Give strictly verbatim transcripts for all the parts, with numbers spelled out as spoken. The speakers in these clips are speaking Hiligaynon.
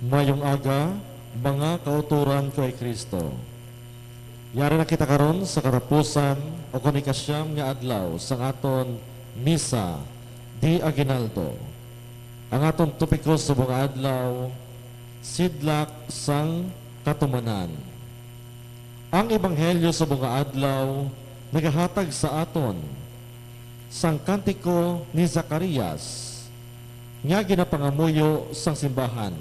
Mayong aga, mga kauturan ko kay Cristo. Yari na kita karon sa katapusan o kon ikasyam nga adlaw sang aton Misa de Aguinaldo. Ang aton topiko subong nga adlaw, Sidlak sang Katumanan. Ang ebanghelyo subong nga adlaw nagahatag sa aton sang kantiko ni Zacarias nga ginapangamuyo sang simbahan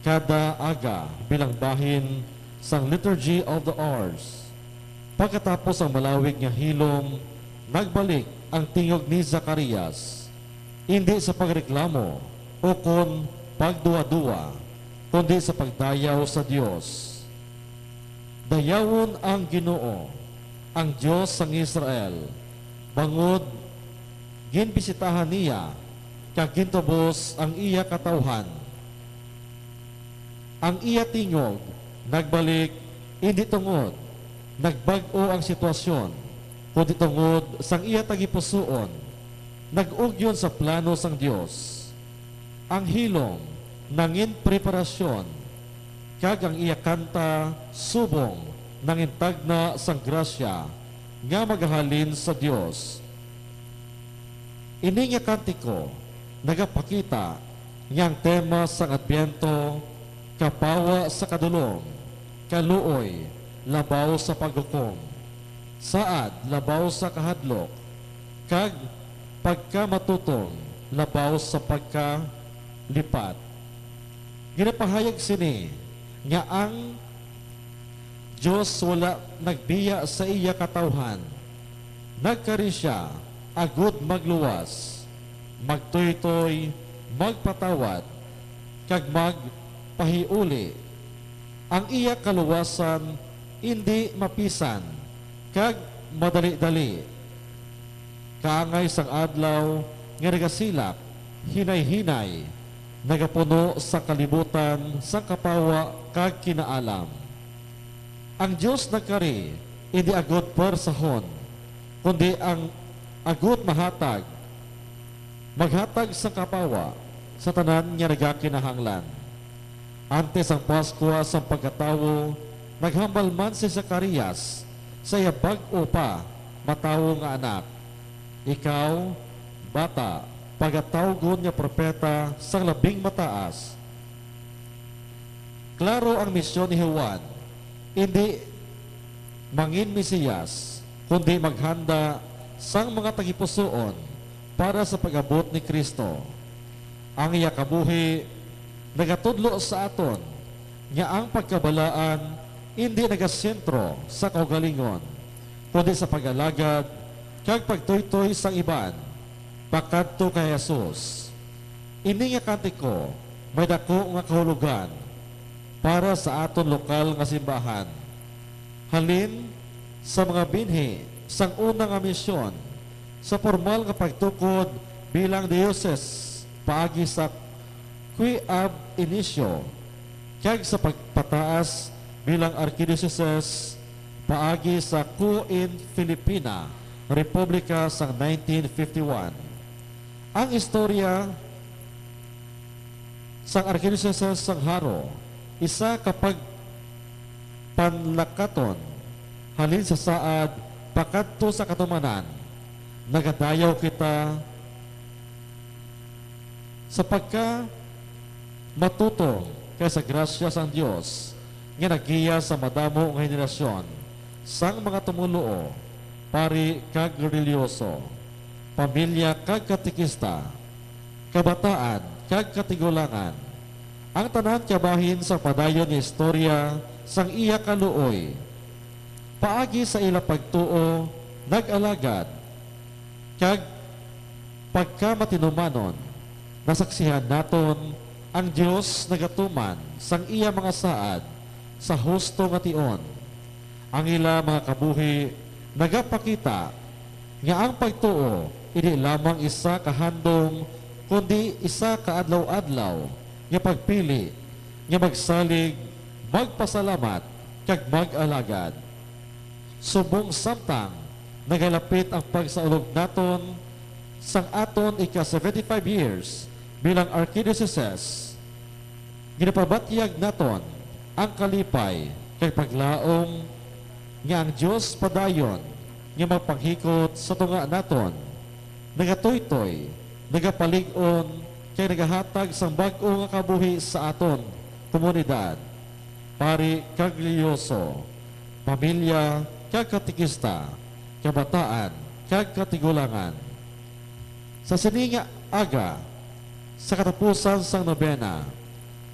kada aga bilang bahin sang Liturgy of the Hours. Pagkatapos sang malawig nga hilom, nagbalik ang tingog ni Zacarias, indi sa pagreklamo ukon pagduwa-duwa, kundi sa pagdayaw sa Dios. Dayawon ang Ginoo, ang Dios sang Israel, bangod ginbisitahan niya kag gintubos ang iya katawhan. Ang iya tingog nagbalik, indi tungod nagbag-o ang sitwasyon, kundi tungod sang iya tagipusoon nag-ugyon sa plano sang Dios. Ang hilom nangin preparasyon, kag ang iya kanta subong nangin tagna sang grasya nga magahalin sa Dios. Ini nga kantiko nagapakita nga ang tema sang Adbyento kapawa sa kadulom, kaluoy labaw sa paghukom, saad labaw sa kahadlok, kag pagkamatutom labaw sa pagkalipat. Ginapahayag sini nga ang Dios wala nagbiya sa iya katawhan. Nagkari sia agud magluwas, magtuytoy, magpatawad, kag magpahiuli. Ang iya kaluwasan indi mapisan kag madali-dali. Kaangay sang adlaw nga nagasilak hinay-hinay, nagapuno sa kalibutan sang kapawa kag kinaalam. Ang Dios nagkari indi agud pwersahon, kundi ang agud mahatag, maghatag sang kapawa sa tanan nga nagakinahanglan. Antes ang Pascua sang pagkatawo, naghambal man si Zacarias sa iya bag-o pa matawo nga anak, "Ikaw, bata, pagatawgon nga propeta sang Labing Mataas." Klaro ang misyon ni Juan, indi mangin Mesiyas, kundi maghanda sang mga tagipusoon para sa pag-abot ni Cristo. Ang iya kabuhi nagatudlo sa aton nga ang pagkabalaan indi nagasentro sa kaugalingon, kundi sa pag-alagad kag pagtuytoy sang iban pakadto kay Jesus. Ini nga kantiko may daku nga kahulogan para sa aton lokal nga simbahan. Halin sa mga binhi sang una nga misyon, sa pormal nga pagtukod bilang diocese paagi sa Qui ab initio, kag sa pagpataas bilang arkidioseses paagi sa Quo in Filipina Republica sang nineteen fifty-one. Ang istorya sang Arkidioseses sang Jaro, isa ka pagpanlakaton halin sa saad pakadto sa katumanan. Nagadayaw kita sa pagka matuto kay sa grasya sang Dios nga naggiya sa madamo nga henerasyon sang mga tumoluo, pari kag relihiyoso, pamilya kag katekista, kabataan kag katigulangan, ang tanan kabahin sa padayon nga istorya sang iya kaluoy. Paagi sa ila pagtuo, nag-alagad, kag pagkamatinumanon, nasaksihan naton ang Dios nagatuman sang iya mga saad sa husto nga tion. Ang ila mga kabuhi nagapakita nga ang pagtuo indi lamang isa ka handom, kundi isa ka adlaw-adlaw nga pagpili nga magsalig, magpasalamat, kag mag-alagad. Subong samtang nagalapit ang pagsaulog naton sang aton ika seventy-five years bilang Archdiocese, ginapabatyag naton ang kalipay kag paglaom nga ang Dios padayon nga magpanghikot sa tunga naton, nagatuytoy, nagapalig-on, kag nagahatag sang bag-o nga kabuhi sa aton komunidad, pari kag relihiyoso, pamilya kag katekista, kabataan kag katigulangan. Sa sini nga aga, sa katapusan sang nobena,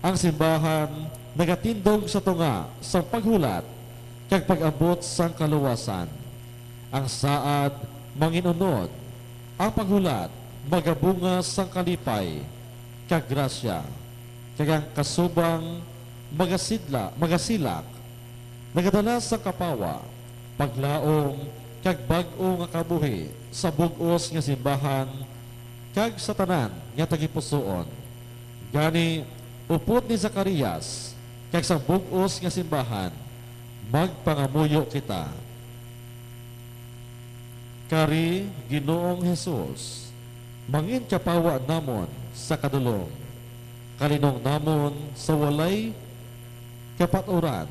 ang simbahan nagatindog sa tunga sang paghulat kag pag-abot sang kaluwasan. Ang saad mangin-unod, ang paghulat magabunga sang kalipay kag grasya, kag ang kasubang magasidla, magasilak, nagadala sang kapawa, paglaom, kag bag-o nga kabuhi sa bug-os nga simbahan kag sa tanan nga tagipusoon. Gani, upod ni Zacarias kag sang bug-os nga simbahan, magpangamuyo kita. Kari, Ginoong Jesus, mangin kapawa namon sa kadulom, kalinong namon sa walay kapat-uran,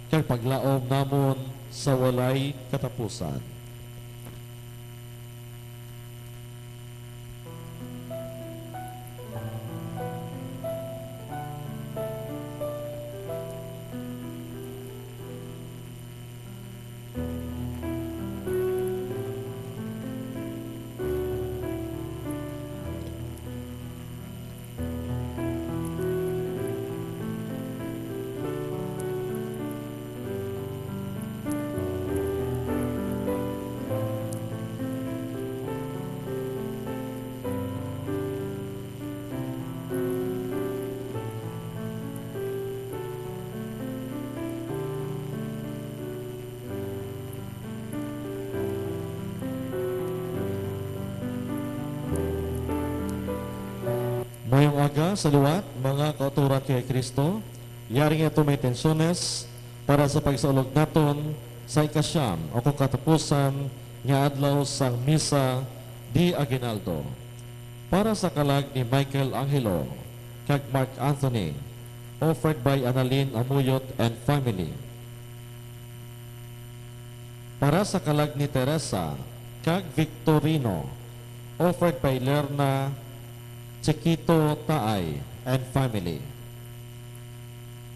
kag paglaom namon sa walay katapusan. Mayong aga sa liwat, mga kauturan kay Cristo. Yari nga ito may intensyones para sa pagsaulog naton sa ikasyam o kung katapusan nga adlaw sang Misa de Aguinaldo. Para sa kalag ni Michael Angelo kag Mark Anthony, offered by Annalyn Amuyot and family. Para sa kalag ni Teresa kag Victorino, offered by Lerna Chiquito Taay and family.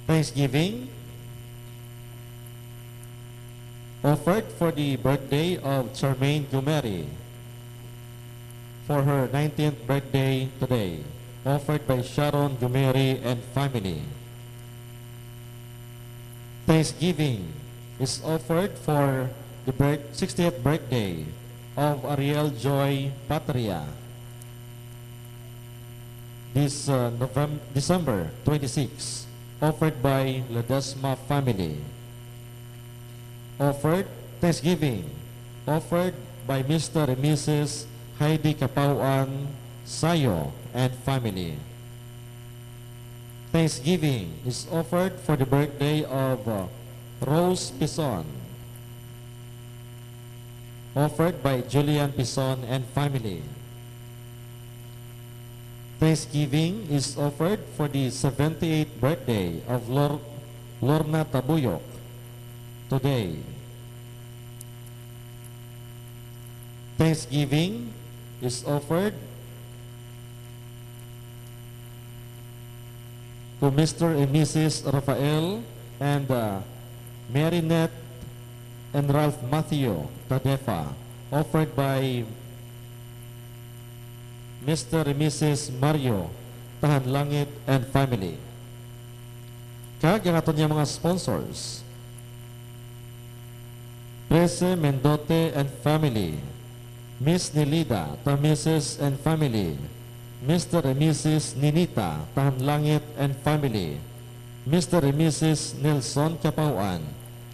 Thanksgiving, offered for the birthday of Charmaine Gumeri, for her nineteenth birthday today, offered by Sharon Gumeri and family. Thanksgiving is offered for the birth-, sixtieth birthday of Ariel Joy Patria this, uh, Novem-, December twenty-six, offered by Ledesma family. Offered, Thanksgiving, offered by Mister and Missus Heidi Capauan Sayo and family. Thanksgiving is offered for the birthday of uh, Rose Pison, offered by Julian Pison and family. Thanksgiving is offered for the seventy-eighth birthday of Lor- Lorna Tabuyok today. Thanksgiving is offered to Mister and Missus Rafael and uh, Marinette and Ralph Matthew Tadefa, offered by Mister and Missus Mario Tahanlangit and family. Kag ang aton niya mga sponsors, Prese Mendote and family, Miss Nelida Tamises and family, Mister and Missus Ninita Tahanlangit and family, Mister and Missus Nelson Capauan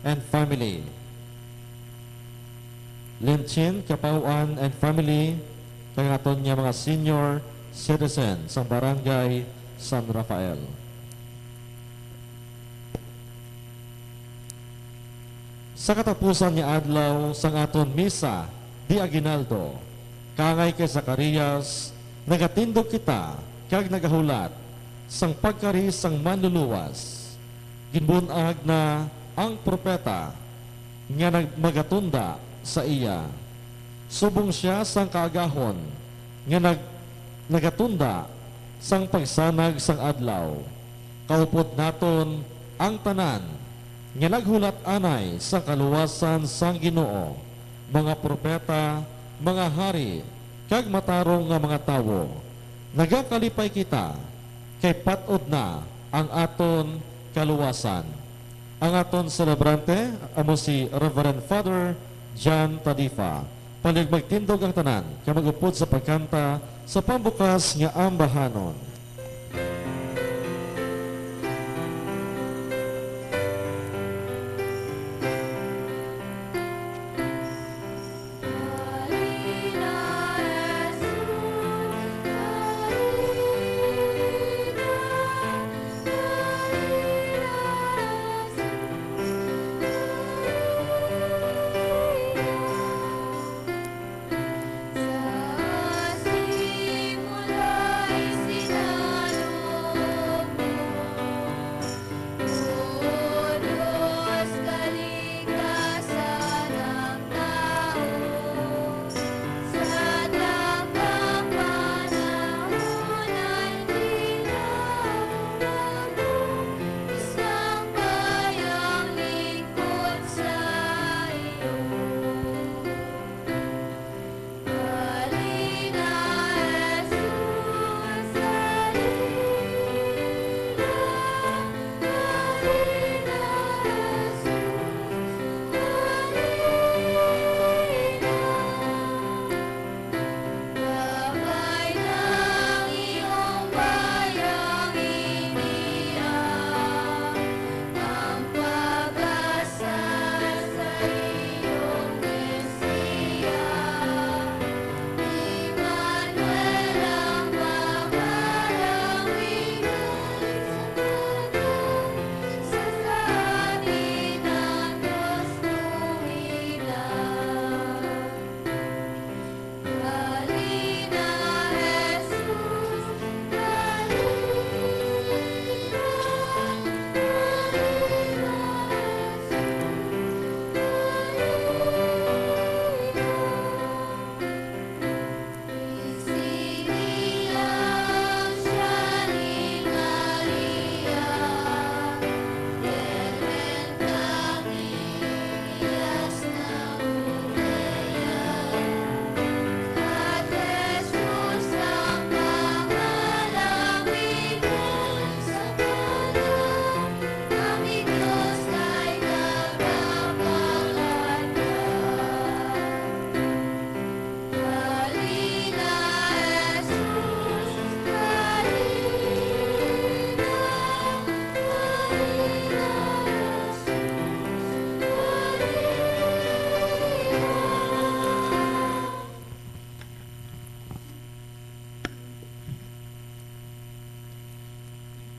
and family, Linchin Capauan and family, kag aton nga mga senior citizen sa Barangay San Rafael. Sa katapusan nga adlaw sang aton misa di aguinaldo, kaangay kay Zacarias, nagatindog kita kag nagahulat sang pagkari sang Manluluwas. Ginbun-ag na ang propeta nga nag-, magatunda sa iya. Subong sia sang kaagahon nga nag-, nagatunda sang pagsanag sang adlaw. Kaupod naton ang tanan nga naghulat anay sang kaluwasan sang Ginoo, mga propeta, mga hari, kag matarong nga mga tawo. Nagakalipay kita kay pat-od na ang aton kaluwasan. Ang aton selebrante amo si Reverend Father John Tadifa. Palihog magtindog ang tanan kag mag-upod sa pagkanta sa pambukas nga ambahanon.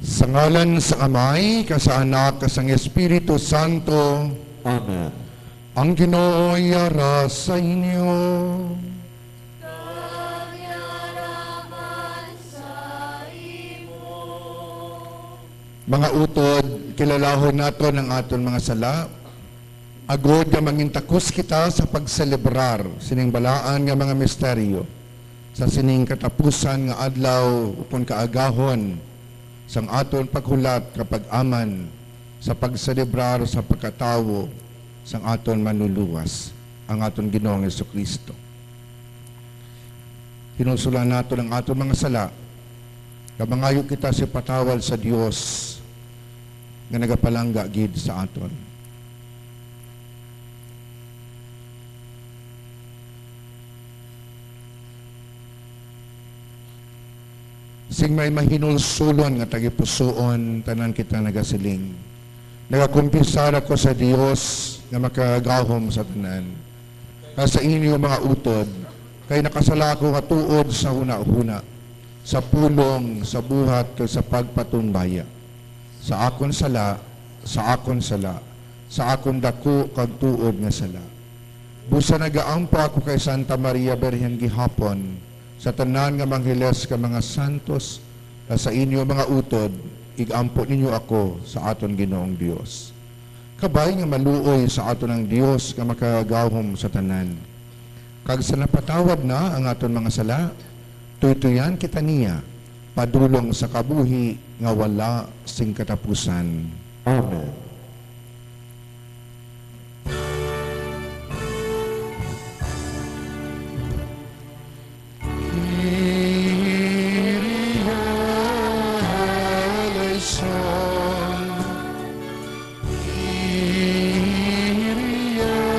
Sa ngalan sang Amay, kag sa Anak, kag sang Espiritu Santo. Amen. Ang Ginoo yara sa inyo. Mga utod, kilalahon naton ang aton mga sala, agod nga mangin takos kita sa pagselebrar sining balaan nga mga misteryo sa sining katapusan nga adlaw ukon kaagahon sang aton paghulat nga pag-aman sa pagselebrar sa pagkatawo sang aton Manluluwas, ang aton Ginoong Jesu-Cristo. Hinusulan naton ang aton mga sala, nga mangayo kita sa patawad sa Dios nga nagapalangga gid sa aton. Sing may mahinulsulon nga tagipusoon, tanan kita nagasiling, "Nagakumpisar ako sa Dios nga makagagahom sa tanan, nga sa inyo mga utod, kay nakasala ako nga tuod sa hunahuna, sa pulong, sa buhat, kag sa pagpatumbaya. Sa akon sala, sa akon sala, sa akon daku kag tuod nga sala. Busa nagaampo ako kay Santa Maria Birhen gihapon, sa tanan nga mga angeles kag mga santos, kag sa inyo mga utod, ig-ampo ninyo ako sa aton Ginoong Dios." Kabay nga maluoy sa aton ang Dios nga makagagahom sa tanan, kag sa napatawad na ang aton mga sala, tuytuyan kita niya padulong sa kabuhi nga wala sing katapusan. Amen. Kyrie eleison. Kyrie eleison.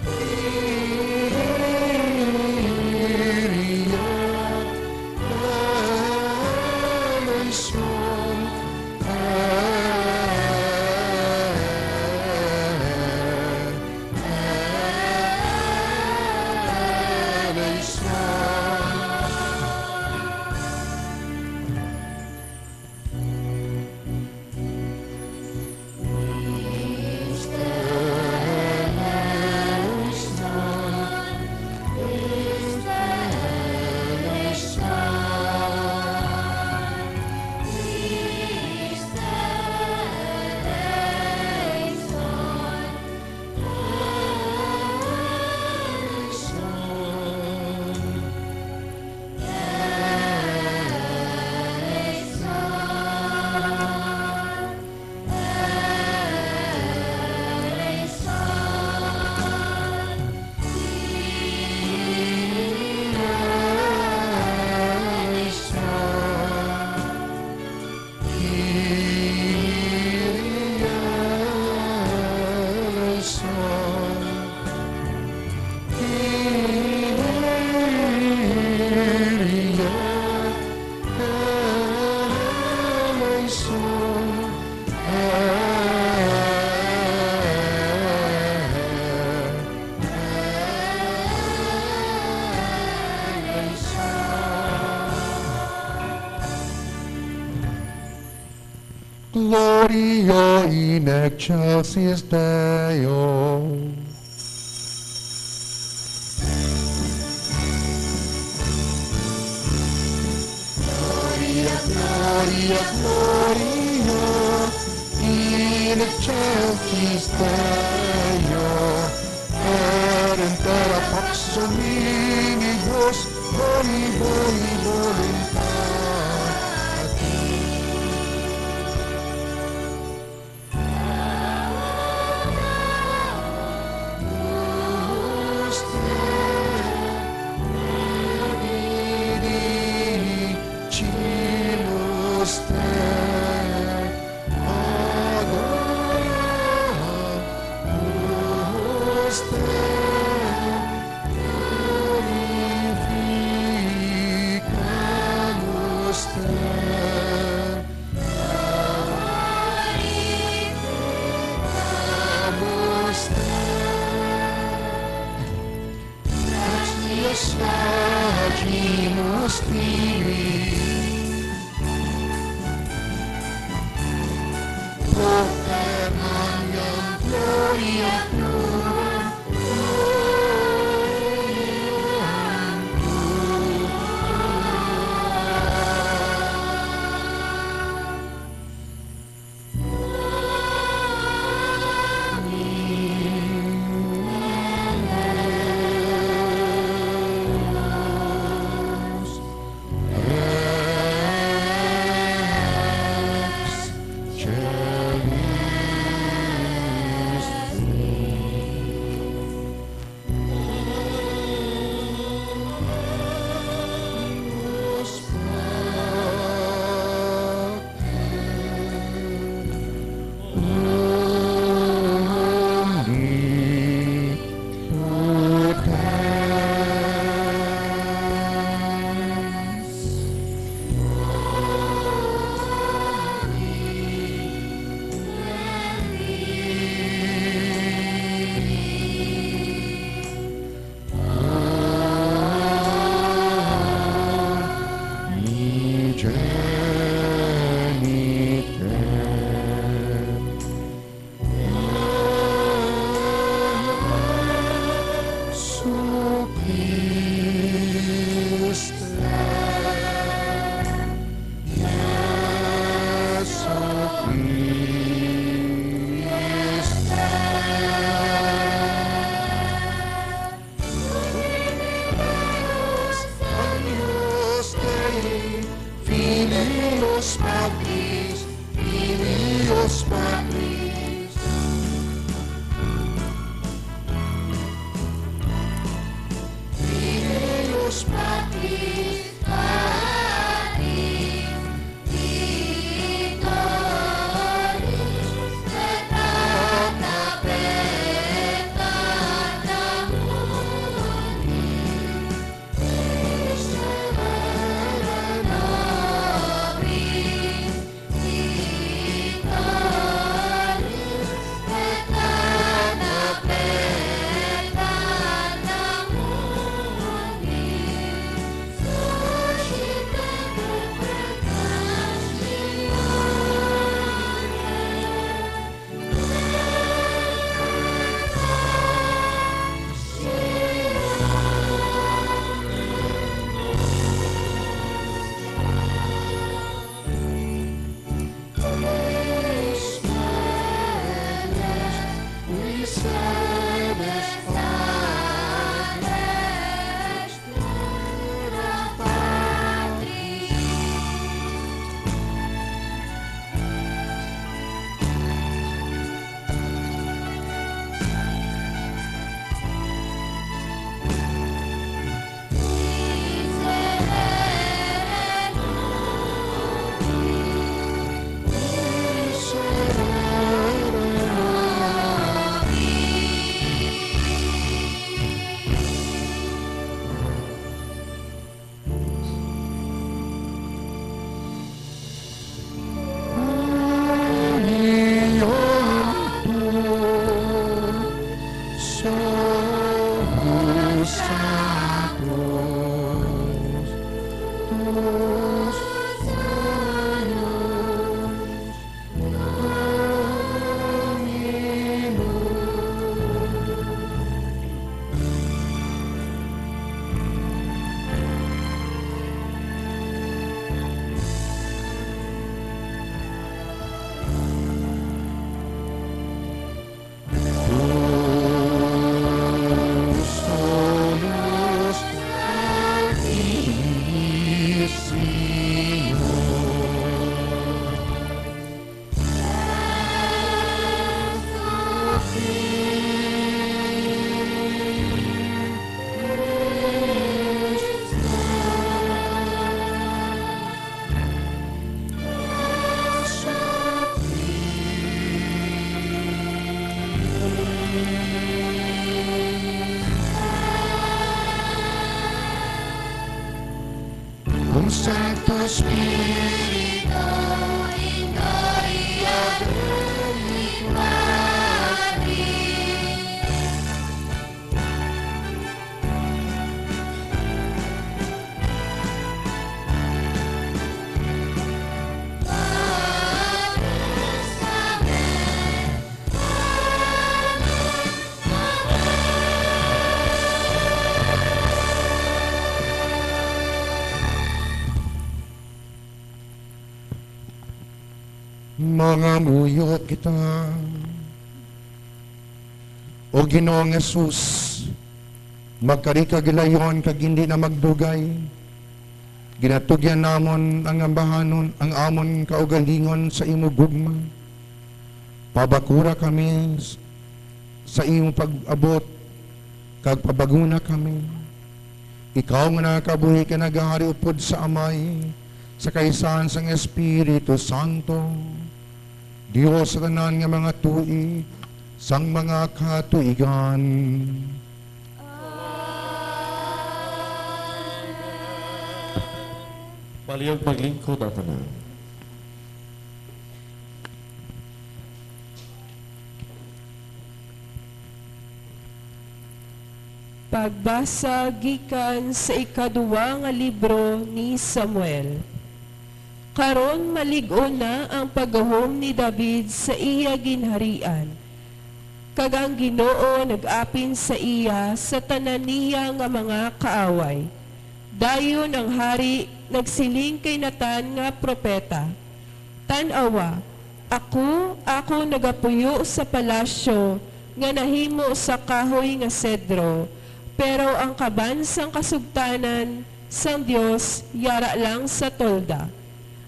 Kyrie eleison. Gloria in excelsis Deo. Gloria, gloria, gloria in excelsis Deo. Per entera pax domini Dios, boni, boni voluntatis. Spirit, proclaman yang gloria tua. Agnus Dei, Filii Patris, Filii Patris, Filii Patris, Patris. Ang Santo Espiritu, inyo iya ginpati. Mangamuyo kita. O Ginoong Jesus, magkari ka gilayon kag indi na magdugay. Ginatugyan namon ang ambahanon, ang amon kaugalingon sa imo gugma. Pabakura kami s-, sa imo pag-abot, kag pabaguna kami. Ikaw nga nagakabuhi kag nagahari upod sa Amay, sa kaisahan sang Espiritu Santo, Dios sa tanan nga mga tuig sang mga katuigan. Palihog maglingkod ang tanan. Pagbasa gikan sa ikaduwa nga libro ni Samuel. Karon malig-on na ang paggahom ni David sa iya ginharian, kag ang Ginoo nag-apin sa iya sa tanan niya nga mga kaaway. Dayon ang hari nagsiling kay Natan nga propeta, "Tan-awa, ako, ako nagapuyo sa palasyo nga nahimo sa kahoy nga sedro, pero ang kaban sang kasugtanan sang Dios yara lang sa tolda."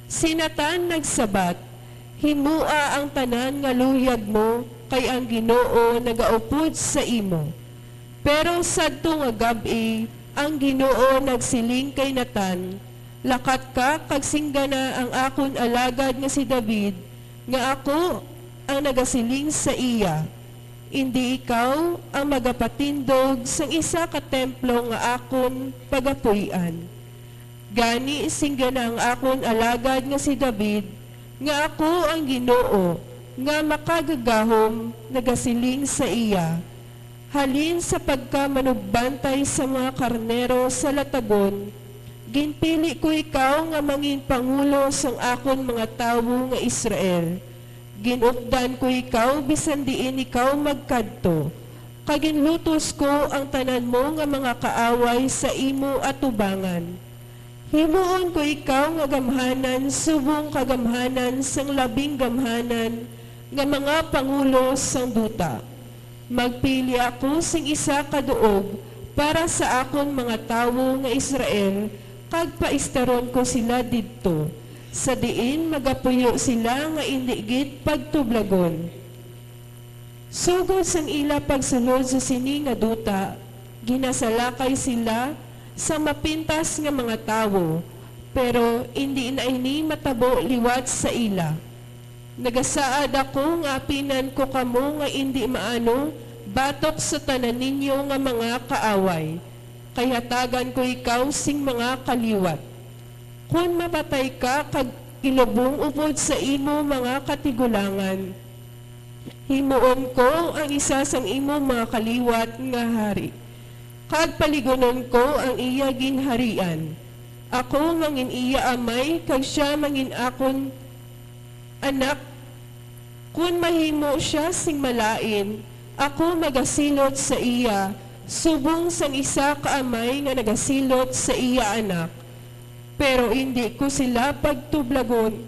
Si Natan nagsabat, "Himoa ang tanan nga luyag mo, kay ang Ginoo nagaupod sa imo." Pero sadto nga gab-i, ang Ginoo nagsiling kay Natan, "Lakat ka kag singgana ang akon alagad nga si David, nga ako ang nagasiling sa iya, 'Indi ikaw ang magapatindog sang isa ka templo nga akon pagapuy-an.' Gani, singgana ang akon alagad nga si David, nga ako ang Ginoo nga Makagagahom nagasiling sa iya, 'Halin sa pagkamanugbantay sa mga karnero sa latagon, ginpili ko ikaw nga mangin pangulo sang akon mga tawo nga Israel. Ginupdan ko ikaw bisan diin ikaw magkadto, kag ginlutos ko ang tanan mo nga mga kaaway sa imo atubangan. Himuon ko ikaw nga gamhanan subong kagamhanan sang labing gamhanan nga mga pangulo sang duta. Magpili ako sing isa ka duog para sa akon mga tawo nga Israel, kag paistaron ko sila didto, sa diin magapuyo sila nga indi gid pagtublagon.' Sugod sang ila pagsulod sa sini nga duta, ginasalakay sila sang mapintas nga mga tawo, pero indi na ini matabo liwat sa ila. Nagasaad ako nga apinan ko kamo nga indi maano batok sa tanan ninyo nga mga kaaway, kay hatagan ko ikaw sing mga kaliwat. Kon mapatay ka kag ilubong upod sa imo mga katigulangan, himuon ko ang isa sang imo mga kaliwat nga hari, kag paligunon ko ang iya ginharian. Ako mangin iya amay, kag sia mangin akon anak. Kon mahimo sia sing malain, ako magasilot sa iya, subong sang isa ka amay nga nagasilot sa iya anak. Pero indi ko sila pagtublagon,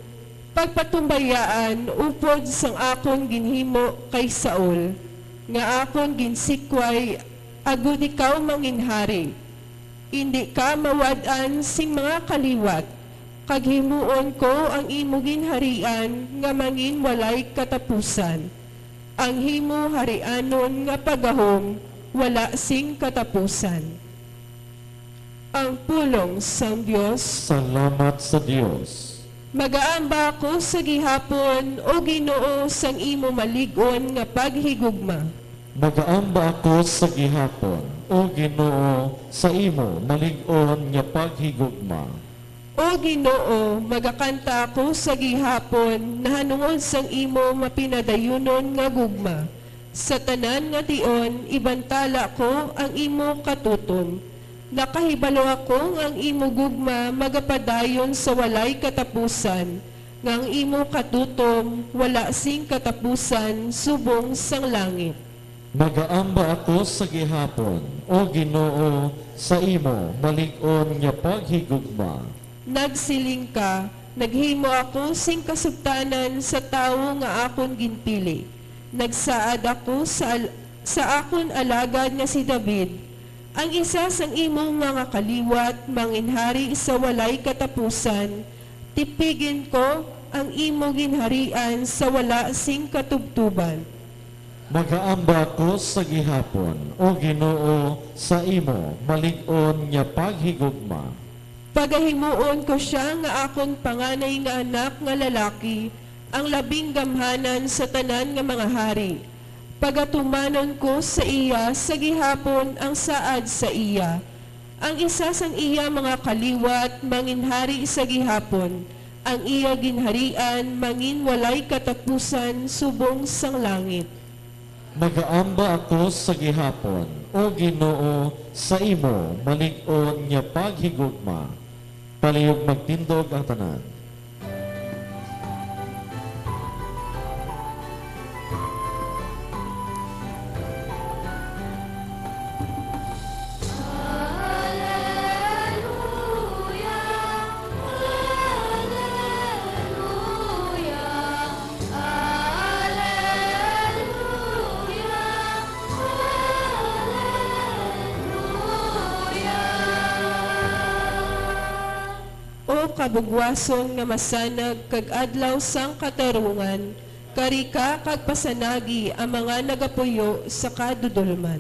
pagpatumbayaan upod sang akon ginhimo kay Saul, nga akon ginsikway, agod ikaw mangin hari. Indi ka mawad-an sing mga kaliwat, kag himuon ko ang imo ginharian nga mangin walay katapusan, ang imo harianon nga pagahom wala sing katapusan. Ang pulong sang Dios. Salamat sa Dios. Magaamba ako sa gihapon, O Ginoo, sang imo malig-on nga paghigugma. Magaamba ako sa gihapon, O Ginoo, sa imo malig-on nga paghigugma. O Ginoo, magakanta ako sa gihapon nahanungod sang imo mapinadayunon nga gugma. Sa tanan nga tion, ibantala ko ang imo katutom. Nakahibalo ako nga ang imo gugma magapadayon sa walay katapusan, nga ang imo katutom wala sing katapusan subong sang langit. Magaamba ako sa gihapon, O Ginoo, sa imo malig-on nga paghigugma. Nagsiling ka, Naghimo ako sing kasugtanan sa tawo nga akon ginpili. Nagsaad ako sa al-, sa akon alagad nga si David. Ang isa sang imo mga kaliwat manginhari sa walay katapusan, tipigin ko ang imo ginharian sa wala sing katubtoban. Magaamba ako sa gihapon, O Ginoo, sa imo malig-on nga paghigugma. Pagahimuon ko sia nga akon panganay nga anak nga lalaki, ang labing gamhanan sa tanan nga mga hari. Pagatumanon ko sa iya sa gihapon ang saad sa iya. Ang isa sang iya mga kaliwat manginhari sa gihapon, ang iya ginharian mangin walay katapusan subong sang langit. Magaamba ako sa gihapon, O Ginoo, sa imo malig-on nga paghigugma. Palihog magtindog ang tanan. O kabugwason nga masanag kag adlaw sang katarungan, kari ka kag pasanagi ang mga nagapuyo sa kadudolman.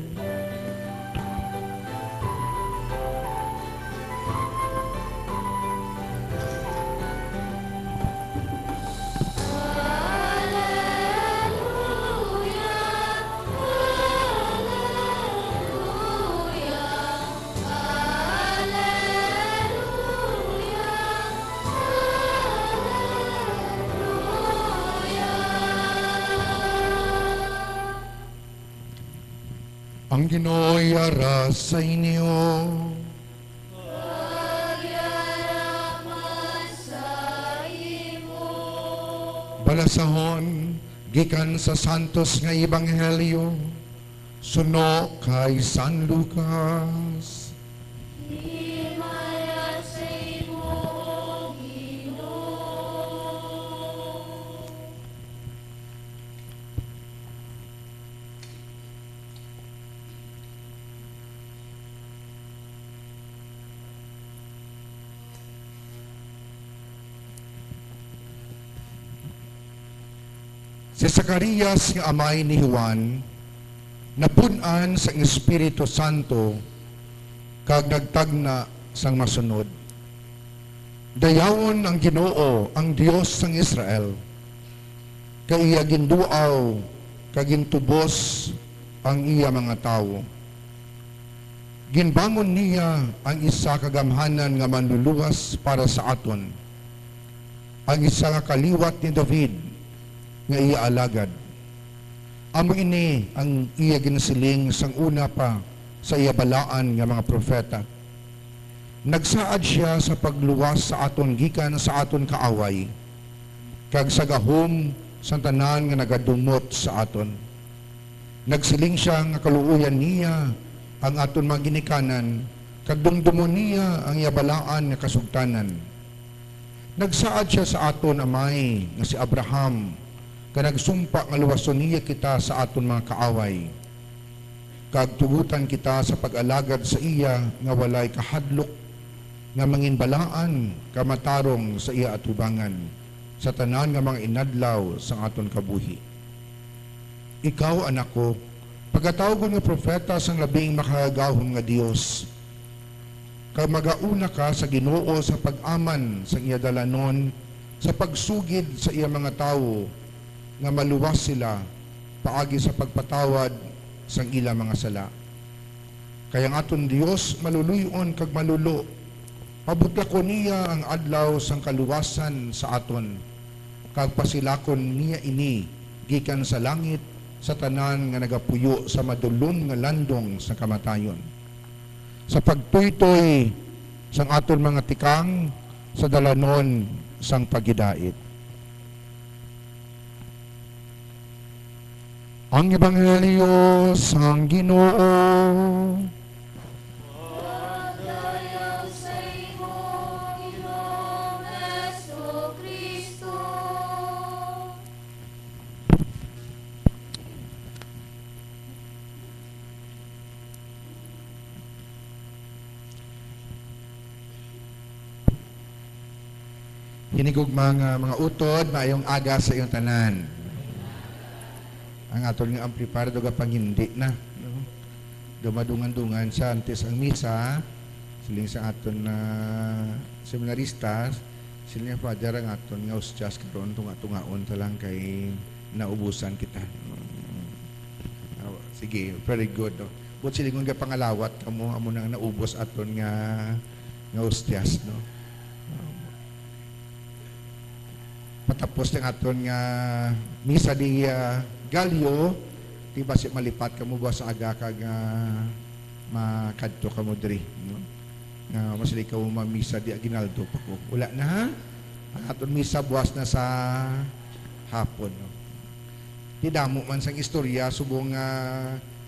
Ang Ginoo yara sa inyo. Balasahon gikan sa Santos nga Ebanghelyo suno kay San Lucas. Himaya sa imo, O Ginoo. Si Zacarias nga amay ni Juan napun-an sang Espiritu Santo kag nagtagna sang masunod: Dayawon ang Ginoo, ang Dios sang Israel, kay iya ginduaw kag gintubos ang iya mga tawo. Ginbangon niya ang isa ka gamhanan nga manluluwas para sa aton, ang isa nga kaliwat ni David nga iya alagad. Amo ini ang iya ginasiling sang una pa sa iya balaan nga mga propeta: Nagsaad sia sa pagluwas sa aton gikan sa aton kaaway, kag sa gahom sang tanan nga nagadumot sa aton. Nagsiling sia nga kaluoyan niya ang aton mga ginikanan, kag dumdumon niya ang iya balaan nga kasugtanan. Nagsaad sia sa aton amay nga si Abraham, kag nagsumpa nga luwason niya kita sa aton mga kaaway, kag tugotan kita sa pag-alagad sa iya nga walay kahadlok, nga manginbalaan kag matarong sa iya atubangan sa tanan nga mga inadlaw sang aton kabuhi. Ikaw, anak ko, pagatawgon nga propeta sang Labing Makagagahom nga Dios, kag magauna ka sa Ginoo sa pag-aman sang iya dalanon, sa pagsugid sa iya mga tawo, nga maluwas sila paagi sa pagpatawad sang ila mga sala. Kay ang aton Dios maluloy-on kag malulo. Pabutlakon niya ang adlaw sang kaluwasan sa aton, kag pasilakon niya ini gikan sa langit sa tanan nga nagapuyo sa madulom nga landong sang kamatayon, sa pagtuytoy sang aton mga tikang sa dalanon sang paghidait. Ang Ebanghelyo sang Ginoo. Inigugma nga mga utod, maayong aga sa inyong tanan. Ang aton nga amplifier daw gapangindi na, no? Daw madungan-dungan siya antes ang misa, siling sa aton na seminarista, siling nga, "Father, ang aton nga ostias karon tunga-tungaon ta lang kay naubusan kita." Ah, sige, very good, no? But silingon nga pangalawat kamo, amo nang naubos aton nga, nga ostias, no? Um, patapos ng aton nga misa di, ah, Gallo, di ba si malipat kamo ba sa aga kag, ah, makadto kamo diri, no? Nga masali kamo mamisa di Aguinaldo pa ko. Wala na, ha? Ang aton misa buwas na sa hapon, no? Di damo man sang istorya subong nga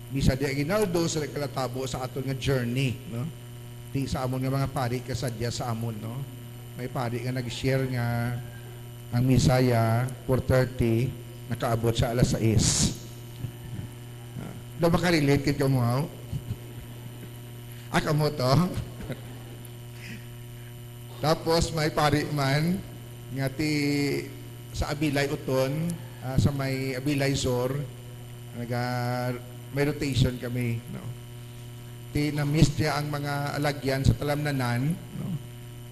misa di Aguinaldo sa nagkalatabo sa aton nga journey, no? Di sa amon nga mga pari kasadya sa amon, no? May pari nga nag-share nga ang misa ya four thirty, nakaabot sa alas sais. Ah, daw makarelate kid kamo, haw? Ah, kamo to? Tapos may pari man nga ti sa Abilay Uton, ah, sa may Abilay Sur, naga, may rotation kami, no? Ti na-miss niya ang mga alagyan sa talamnanan, no?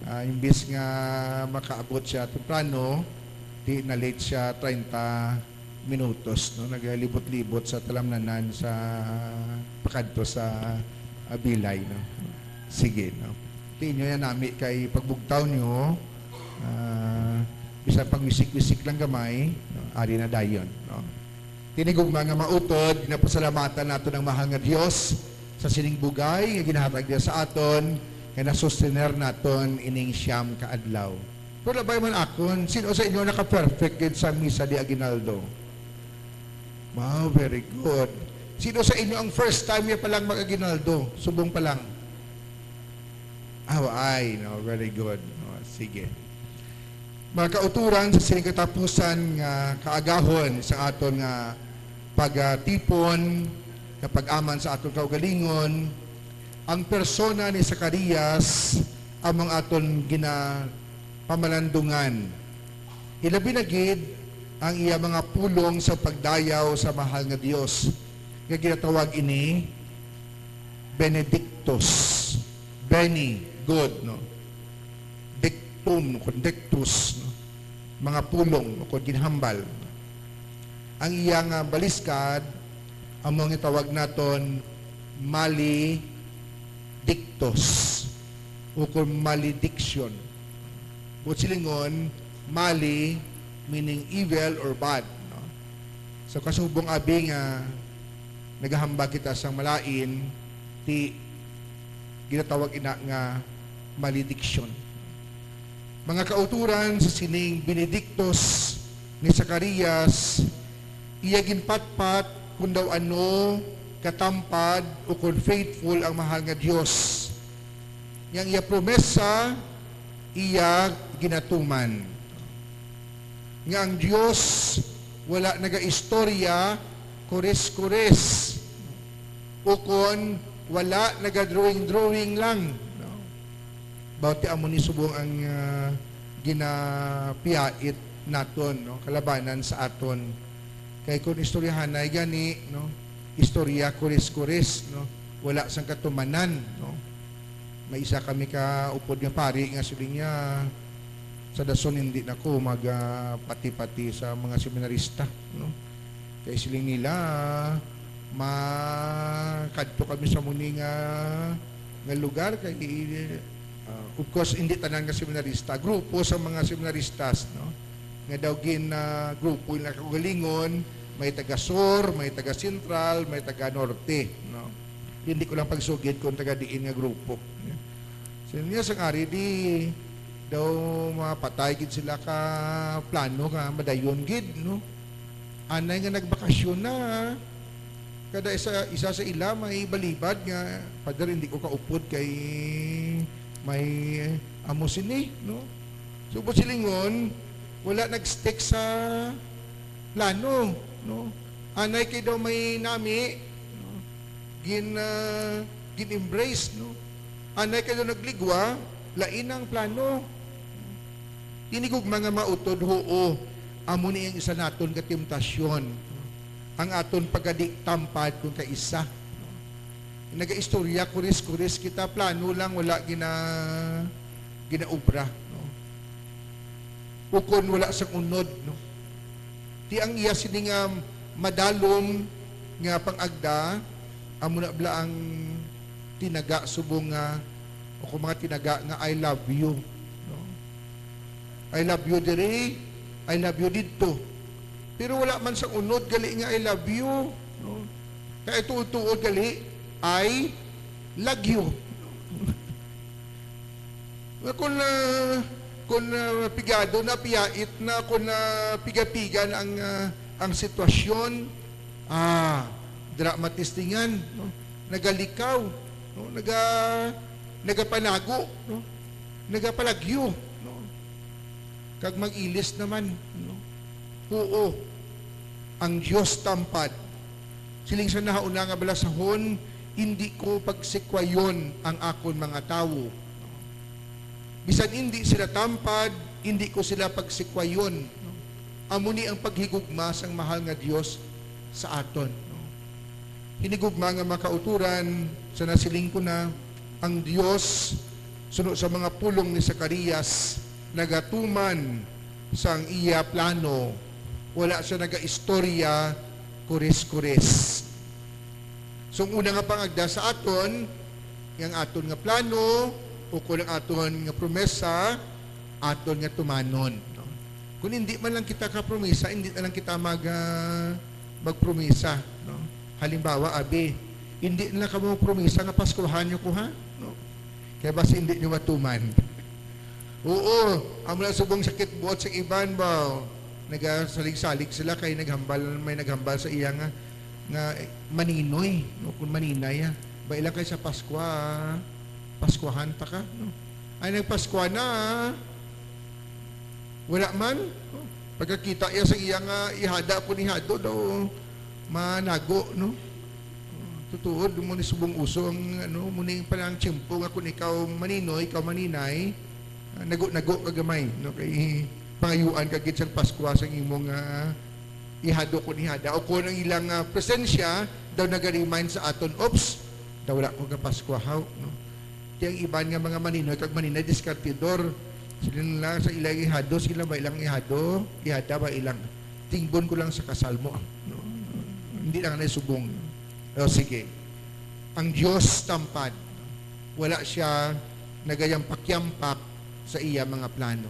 Ah, imbis nga makaabot siya temprano, ti na-late siya treinta minutos, no? Nagalibot-libot sa talamnanan sa pakadto sa Abilay, no? Sige, no? Ti inyo yan nami kay pagbugtaw nyo, ah, bisan pagwisik-wisik lang gamay, no? Ari na dayon, no? Tinigugma nga mautod, ginapasalamatan naton ang mahal nga Dios sa sining bugay nga ginahatag niya sa aton, nga nasustener naton ining siyam ka adlaw. Pero labay man akon, sino sa inyo naka-perfect gid sa misa di Aguinaldo? Wow, very good. Sino sa inyo ang first time niya palang mag-Aguinaldo? Subong pa lang. Ah, waay, no? Very good. No, sige. Mga kauturan, sa sining katapusan nga kaagahon sa aton nga pagatipon, nga pag-aman sa aton kaugalingon, ang persona ni Zacarias among aton ginapamalandungan. Ilabi na gid ang iya mga pulong sa pagdayaw sa mahal nga Dios, nga ginatawag ini Benedictus. Beni, good, no? Dictum, o kon dictus, no? Mga pulong, o kon ginhambal. Ang iya nga baliskad, amo nga tawag naton maledictus, o kon malediction. Buot silingon, male, meaning evil or bad, no? So, kasubong abi nga nagahambal kita sang malain, ti ginatawag ina nga malediction. Mga kauturan, sa sining benedictus ni Zacarias, iya ginpatpat kung daw ano katampad o kung faithful ang mahal nga Dios. Nga ang iya promesa, iya ginatuman. Nga ang Dios wala nagaistorya kores-kores, ukon wala naga-drawing-drawing lang, no? Bawti amo ni subong ang, ah, ginapiyait naton, no? Kalabanan sa aton. Kay kung istoryahanay gani, no? Istorya kores-kores, no? Wala sang katumanan, no? May isa kami ka upod nga pari nga siling niya, sa dason hindi na ko mag, ah, pati-pati sa mga seminarista, no? Kay siling nila, makadto kami sa muni nga, nga lugar kay, ah, of course, hindi tanan nga seminarista, grupo sa mga seminaristas, no? Nga daw gin, ah, grupo nila kaugalingon, may taga sur, may taga sentral, may taga norte, no? Hindi ko lang pagsugid kung taga diin nga grupo. So, niya sang ari di daw mapatay gid sila ka plano nga madayon gid, no? Anay nga nagbakasyon na, kada isa, isa sa ila may balibad nga, "Pader, hindi ko kaupod kay may amo sini," no? So, buot silingon, wala nag-stick sa plano, no? Anay kay daw may nami, no? Gin, ah, gin-embrace, no? Anay kay daw nagligwa, lain ang plano. Tinigugma nga mautod, huo, amo ni ang isa naton ka temptasyon, ang aton pagadi tampad kon kaisa. Nagaistorya, kuris-kuris kita, plano lang, wala gina-, ginaobra, no? Ukon wala sang unod, no? Ti ang iya sini nga madalom nga pang-agda, amo na bala ang tinaga subong nga, o kung mga tinaga nga, "I love you," no? "I love you diri, I love you didto." Pero wala man sang unod gali nga, "I love you," no? Kay tuod-tuod gali, "I lagyo." Nga kung, ah, kung, ah, pigado na, piyait na, kung, ah, piga-piga na ang, ah, ang sitwasyon, ah, dra matistingan, no? Nagalikaw, no? Naga-, nagapanago, no? Nagapalagyo, no? Kag mag-ilis naman, no? Huo, ang Dios tampad. Siling sa nahauna nga balasahon, "Indi ko pagsikwayon ang akon mga tawo. Bisan indi sila tampad, indi ko sila pagsikwayon." Amo ni ang paghigugma sang mahal nga Dios sa aton. Hinigugma nga makauturan, sa nasiling ko na, ang Dios, suno sa mga pulong ni Zacarias, nagatuman sang iya plano. Wala siya nagaistorya kuris-kuris. So, ang una nga pangagda sa aton, nga ang aton nga plano, o kung ang aton nga promesa, aton nga tumanon, no? Kung hindi man lang kita kapromesa, hindi na lang kita mag, ah, magpromesa, no? Halimbawa, abi, hindi na lang kamo magpromesa nga Paskuhan niyo ko, ha? No? Kaya basi hindi niyo matuman. Oo, amo na subong sakit buot sa iban ba? Nagasalig-salig sila kay naghambal, may naghambal sa iya nga, nga maninoy, no? Kung maninay, ah. Ba ilang kay sa Paskwa, Paskuhan ta ka, no? Ay, nagpaskwa na, ah. Wala man. Pagkakita iya sa iya nga ihada ko ni hado daw, manago, no? Tutuod mo ni subong uso ang, ano, mo ning panang tiyempo nga kung ikaw maninoy, ikaw maninay, ah, nago-nago ka gamay, no? Kay pangayuan ka gid sang Paskwa sang imong, ah, ihado ko ni hada. O kung ang ilang, ah, presensya daw naga-remind sa aton, "Oops, daw wala ko ka Paskwa, haw," no? Ti ang iban nga mga maninoy kag maninay diskartidor, sila na lang sa ilang ihado, sila ba ilang ihado, ihada ba ilang tingbon ko lang sa kasal mo, ah, no? Hindi lang na subong. O, sige. Ang Dios tampad, wala siya nagayampak-yampak sa iya mga plano.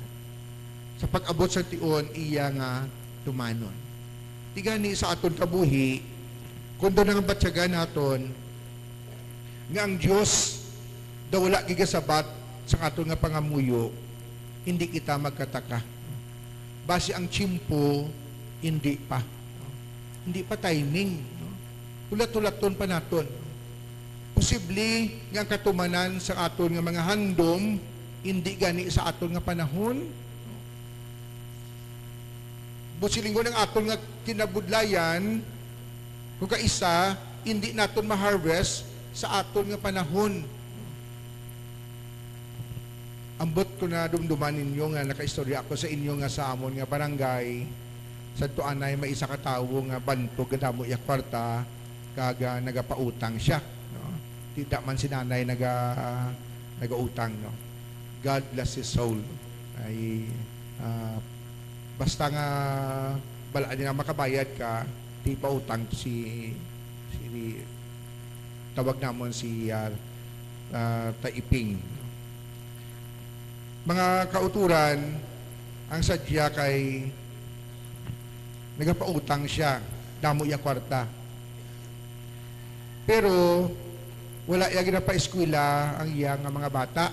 Sa pag-abot sa tion, iya nga tumanon. Ti gani sa aton kabuhi, kung daw nang batyagan naton, nga ang Dios daw wala gigasabat sa aton nga pangamuyo, hindi kita magkataka. Basi ang tiyempo, hindi pa. Hindi pa timing, no? Hulat-hulaton pa naton. Posible nga ang katumanan sa aton nga mga handom, hindi gani sa aton nga panahon. Busilingon ang aton nga kinabudlayan, kung kaisa, hindi naton ma-harvest sa aton nga panahon. Ambot ko na dumduman ninyo nga nakaistorya ako sa inyo nga sa amon nga barangay, sa tuanay may isa ka tawo nga bantog nga damo iya kwarta, kag, ah, nagapautang siya, no? Di da man si nanay naga-, nagautang, no? God bless his soul. Ay, ah, basta nga bal-an niya makabayad ka, di pautang si, si, tawag namon si, ah, ah, Taiping. Mga kauturan, ang sadya kay nagapautang siya, damo iya kwarta. Pero wala iya ginapaeskwela ang iya nga mga bata,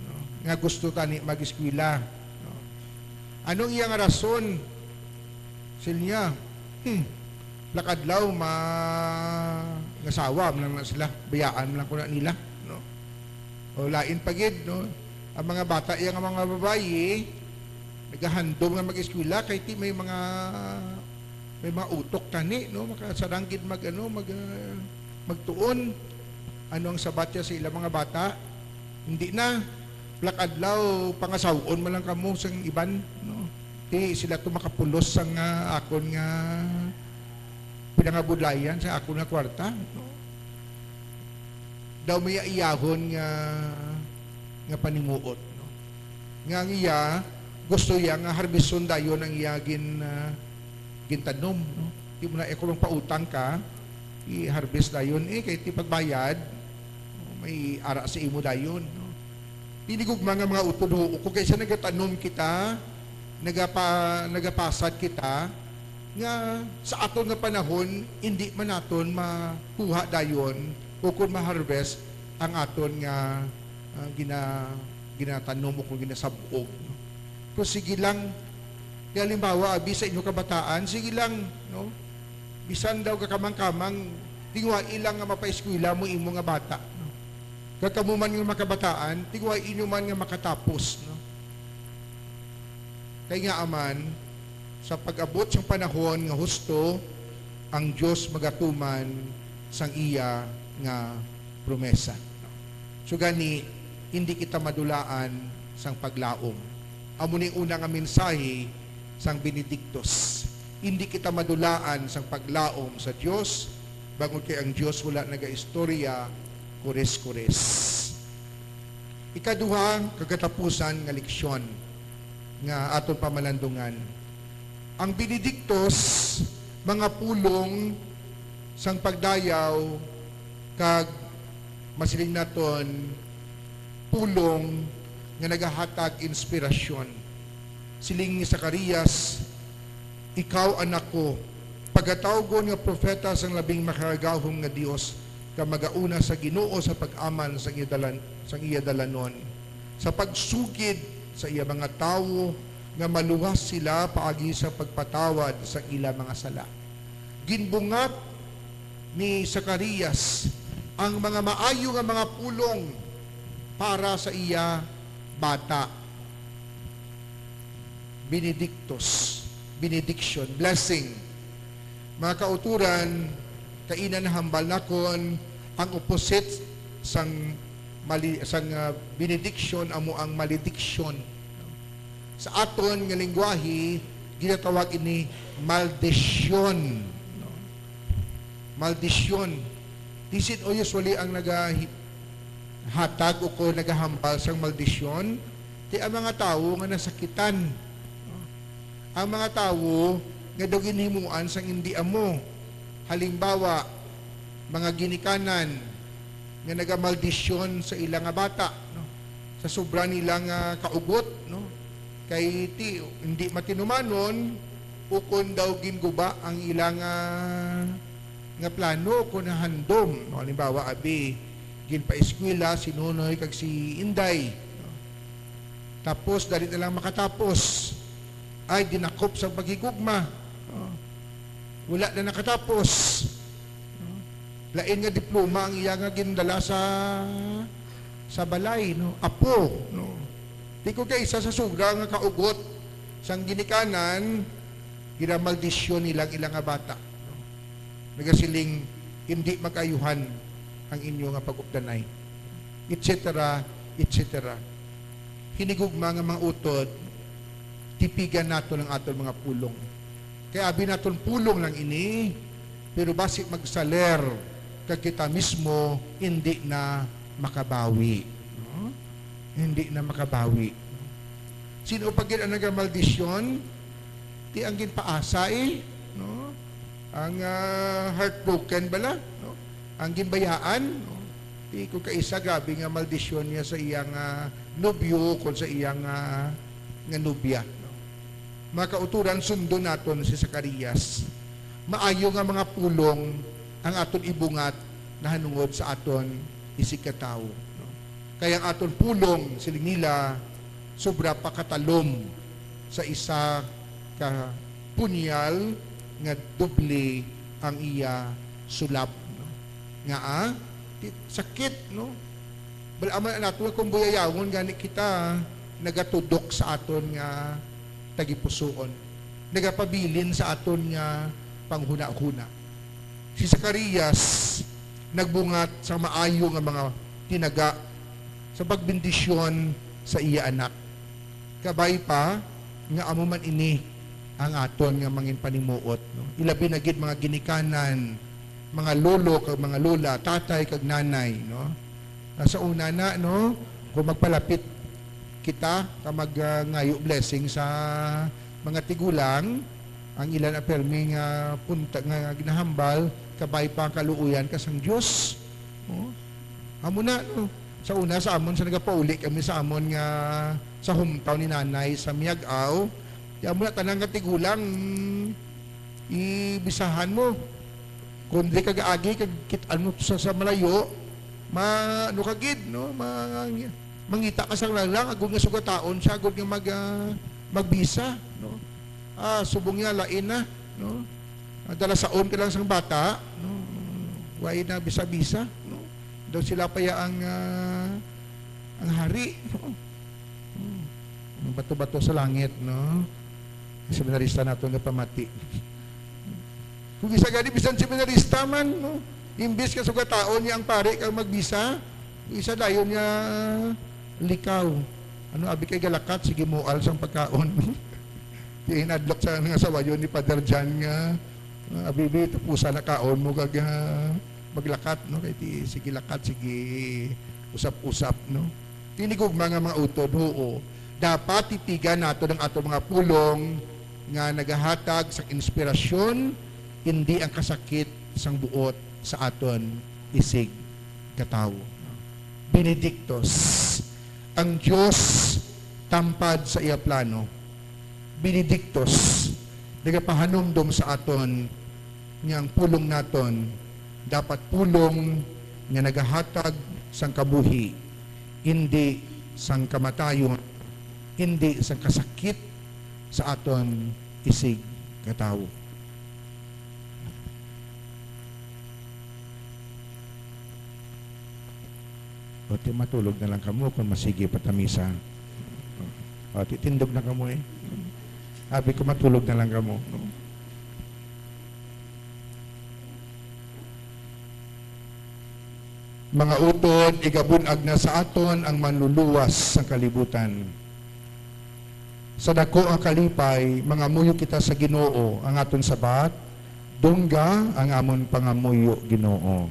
no? Nga gusto tani mag-eskwela, no? Ano ang iya nga rason? Siling niya, "Hmm, lakadlaw ma-, ngasawa man lang na sila, bayaan man lang ko na nila," no? O lain pa gid, no? Ang mga bata iya nga mga babayi, nagahandom nga mag-eskwela kay ti may mga, may mga utok tani, no? Makasarang gid mag, ano, mag, ah, magtuon. Ano ang sabat niya sa ilang mga bata? Hindi na. Pila ka adlaw, pangasaw-on man lang kamo sang iban, no? Di sila to makapulos sang, ah, akon nga pinangabudlayan sa akon nga kwarta, no? Daw may iyahon nga, nga panimuot, no? Nga ang iya, gusto iya nga harbison dayon ang iya gin-, ah, gintanom, no? Di mo na, eh, kung magpautang ka, i-harvest dayon, eh, kay ti pagbayad, may ara sa imo dayon, no? Hinigugma nga mga utod, huo ko, kaysa nagatanom kita, nagapa-, nagapasad kita, nga sa aton nga panahon, hindi man naton makuha dayon o kung ma-harvest ang aton nga, ah, gina-, ginatanom o kung ginasab-og, no? Pero sige lang, kaya halimbawa, abi sa inyo kabataan, sige lang, no? Bisan daw kakamang-kamang, tingwai lang nga mapaeskwela mo imo nga bata, no? Kag kamo man nga makabataan, tingwai inyo man nga makatapos, no? Kay nga aman, sa pag-abot sang panahon nga husto, ang Dios magatuman sang iya nga promesa. So gani, hindi kita madulaan sang paglaom. Amo ni una nga mensahe sang Benedictus. Hindi kita madulaan sang paglaom sa Dios, bangod kay ang Dios wala nagaistorya kores-kores. Ikaduha, kagatapusan nga leksyon nga aton pamalandungan. Ang Benedictus, mga pulong sang pagdayaw kag masiling naton pulong nga nagahatag inspirasyon. Siling ni Zacarias, "Ikaw, anak ko, pagatawgon nga propeta sang Labing Makagagahom nga Dios, kag magauna sa Ginoo sa pag-aman sang iya dalan-, sang iya dalanon, sa pagsugid sa iya mga tawo, nga maluwas sila paagi sa pagpatawad sa ila mga sala." Ginbungat ni Zacarias ang mga maayo nga mga pulong para sa iya bata. Benedictus, benediction, blessing. Mga kauturan, kaina nahambal nakon, ang opposite sang mali-, sang, ah, benediction amo ang malediction. Sa aton nga lingwahe, ginatawag ini maldisyon, no? Maldisyon. Disin o usually ang nagahi-, hatag o ko nagahambal sang maldisyon, ti ang mga tawo nga nasakitan, no? Ang mga tawo nga daw ginhimuan sang indi amo. Halimbawa, mga ginikanan nga nagamaldisyon sa ila nga bata, no? Sa sobra nila nga kaugot, no? Kay ti, hindi matinumanon, ukon daw ginguba ang ila nga, nga plano, ukon nahandom, no? Halimbawa, abi, ginpaeskwela si Nonoy kag si Inday, no? Tapos, dali na lang makatapos. Ay, dinakop sa paghigugma. Oh. Wala na nakatapos. No? Lain nga diploma ang iya nga gindala sa, sa balay, no? Apo, no? Di ko kay isa sa sobra nga kaugot sang ginikanan, ginamaldisyon nila ang ila nga bata, no? Nagasiling, "Hindi mag-ayuhan ang inyo nga pag-updanay," et cetera, et cetera. Hinigugma nga mga utod, tipigan naton ang aton mga pulong. Kay abi naton pulong lang ini, pero basi magsaler kag kita mismo hindi na makabawi. No? Hindi na makabawi. Sino pa gid ang nagamaldisyon? Ti ang ginpaasa, eh, no? Ang, ah, heartbroken bala, no? Ang ginbayaan, no? Ti ko kaisa, grabe nga maldisyon niya sa iyang, ah, nobyo kon sa iyang, ah, nga nobya, no? Mga kauturan, sundon naton si Zacarias. Maayo nga mga pulong ang aton ibungat nahanungod sa aton isigkatawo, no? Kay ang aton pulong, siling nila, sobra pa katalom sa isa ka punyal nga doble ang iya sulab, no? Nga, ah, ti-, sakit, no? Bal-aman nato nga kung buyayawon gani kita nagatudok sa aton nga tagipusoon, nagapabilin sa aton nga panghunahuna. Si Zacarias nagbungat sa maayo nga mga tinaga sa pagbendisyon sa iya Anak. Kabay pa nga amo man ini ang aton nga mangin panimuot, no? Ilabi na gid mga ginikanan, mga lolo kag mga lola, tatay kag nanay, no? Ah, sa una na, no, kung magpalapit kita ka mag, ah, ngayo blessing sa mga tigulang, ang ilan a permi nga punta nga ginahambal, kabay pa ang kaluoyan ka sang Dios. No? Amo na, no? Sa una, sa amon, sa nagapauli kami sa amon nga, sa hometown ni Nanay sa Miag-ao, di amo na tanan nga tigulang, ibisahan mo. Kung di ka gaagi, kag kit-an mo sa, sa malayo, ma-, ano ka gid, no? Ma-, mangita ka sang lang lang, agod nga sugataon siya, agod nga mag-, ah, magbisa, no? Ah, subong niya, lain na, no? Ah, dalasaon ka lang sang bata, no? Way na bisa-bisa, no? Daw sila pa ya ang, ah, ang hari, no? Hmm. Ang bato-bato sa langit, no? Ang seminarista nato nga pamati. Kung isa gani, bisan seminarista man, no? Imbis nga sugataon niya ang pari kag magbisa, kung isa dayon niya likaw. Ano, abi kay galakat, sige, mual sang pagkaon. Di inadlok sa nga sawayon ni Father John nga, ah, "Abi, bi, tapusan na kaon mo kag, ah, maglakat, no? Kay di, sige lakat, sige usap-usap, no?" Ini gugma nga mga utod, oo. Dapat titigan naton ang aton mga pulong nga nagahatag sang inspirasyon, hindi ang kasakit sang buot sa aton isig katawo. Benedictus, ang Dios tampad sa iya plano. Benedictus, nagapahanumdom sa aton nga ang pulong naton dapat pulong nga nagahatag sang kabuhi, indi sang kamatayon, indi sang kasakit sa aton isig katawo. O, ti matulog na lang kamo kung masigi pa ta misa. O, ti tindog na kamo, eh. Abi ko, matulog na lang kamo. Mga utod, igabun-ag na sa aton ang Manluluwas sang kalibutan. Sa daku nga kalipay, mangamuyo kita sa Ginoo, ang aton sabat, "Dungga ang amon pangamuyo, Ginoo."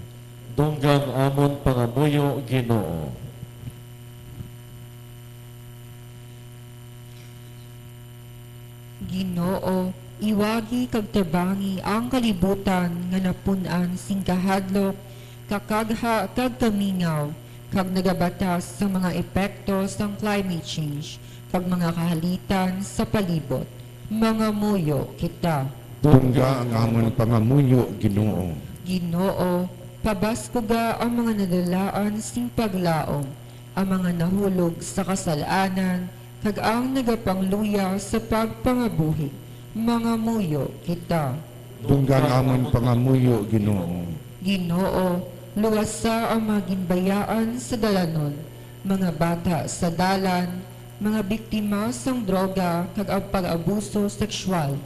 Dungga ang amon pangamuyo, Ginoo. Ginoo, iwagi kag tabangi ang kalibutan nga napun-an sing kahadlok, kakagha, kag kamingaw, kag nagabatas sa mga epekto sang climate change kag mga kahalitan sa palibot. Mangamuyo kita. Dungga ang amon pangamuyo, Ginoo. Ginoo, pabaskuga ang mga nadalaan sing paglaom, ang mga nahulog sa kasal-anan, kag ang nagapangluya sa pagpangabuhi. Mangamuyo kita. Dungga ang amon pangamuyo, Ginoo. Ginoo, luwasa ang mga ginbayaan sa dalanon, mga bata sa dalan, mga biktima sang droga kag ang pag-abuso sexual,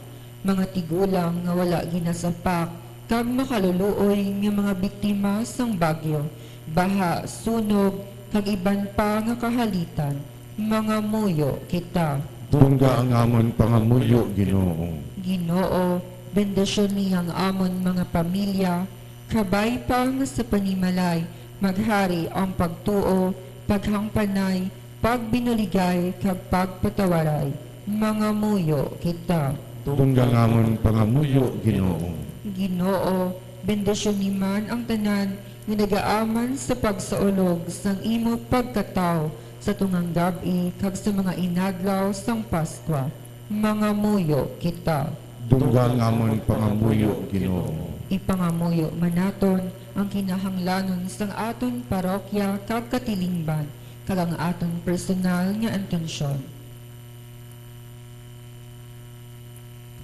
mga tigulang nga wala ginasapak, kag makaluluoy nga mga biktima sang bagyo, baha, sunog, kag iban pa nga kahalitan. Mangamuyo kita. Dungga ang amon pangamuyo, Ginoo. Ginoo, bendisyoni ang amon mga pamilya, kabay pa nga sa panimalay maghari ang pagtuo, paghangpanay, pagbinuligay, kag pagpatawaray. Mangamuyo kita. Dungga ang amon pangamuyo, Ginoo. Ginoo, bendisyoni man ang tanan nga nagaaman sa pagsaulog sang imo pagkatawo sa tungang gab-i kag sa mga inadlaw sang Paskwa. Mangamuyo kita. Dungga ang amon pangamuyo, Ginoo. Ipangamuyo man naton ang kinahanglanon sang aton parokya kag katilingban, kag ang aton personal nga intensyon.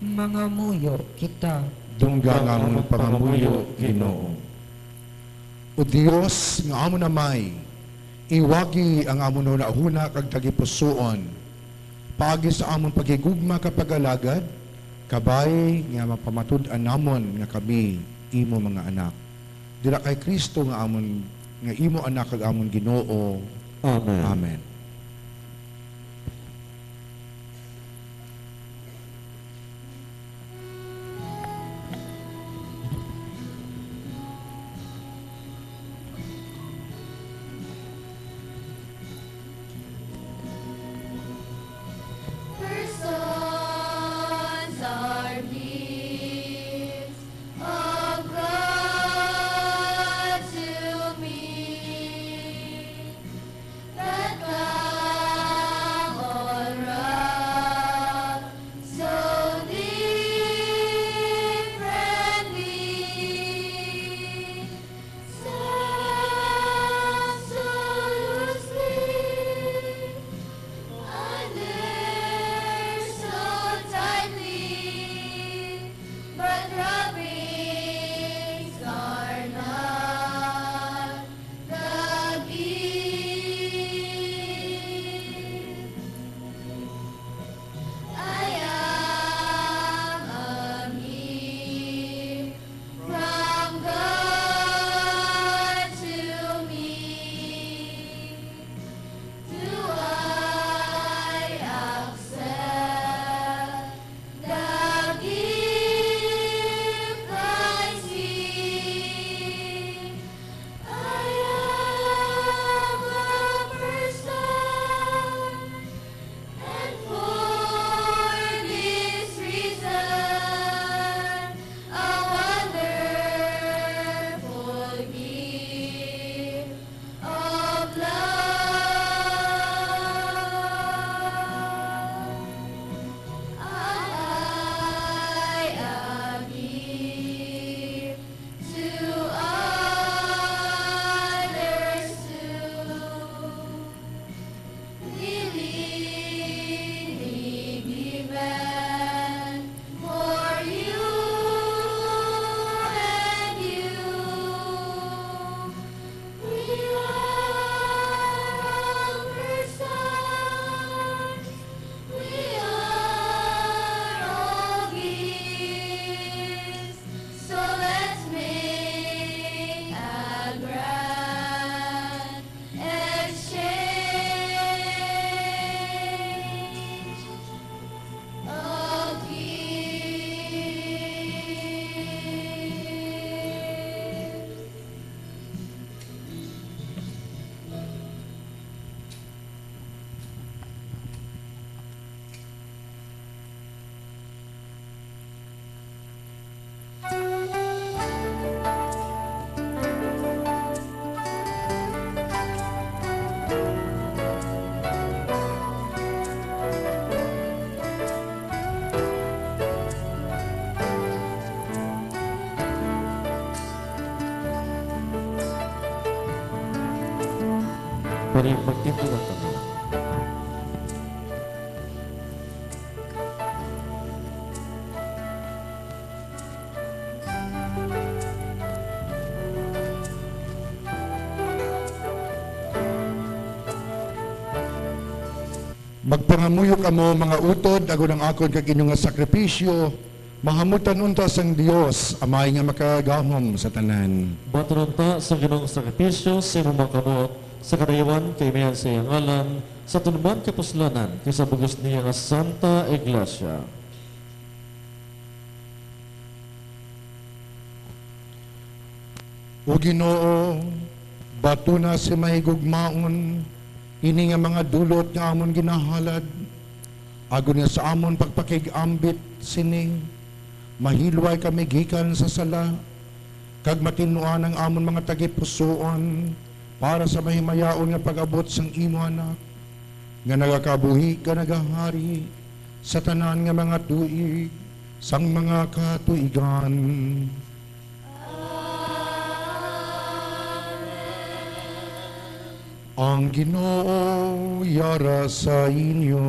Mangamuyo kita. Dungga ang amon pangamuyo, Ginoo. O Dios nga amon Amay, iwagi ang amon hunahuna kag tagipusoon, paagi sa amon paghigugma kag pag-alagad, kabay nga mapamatud-an namon nga kami imo mga anak. Dira kay Cristo nga amon, nga imo Anak kag amon Ginoo. Amen. Amen. Pari, magtindog kamo. Magpangamuyo kamo, mga utod, agod ang akon kag inyo nga sakripisyo mahamutan unta sang Dios, Amay nga makagahom sa tanan. Batunon ta sa Ginoong sakripisyo sa imong mga kamot, sa kadayawhan kag iyang sa iyang ngalan, sa tunuman kapuslanan, kag sa bug-os niya nga Santa Iglesia. O Ginoo, batuna sa mahigugmaon ini nga mga dulot nga amon ginahalad, agod nga sa amon pagpakig-ambit sini, mahilway kami gikan sa sala, kag matinluan ang amon mga tagipusoon para sa mahimayaon nga pag-abot sang imo Anak, nga nagakabuhi kag nagahari sa tanan nga mga tuig sang mga katuigan. Ang Ginoo yara sa inyo.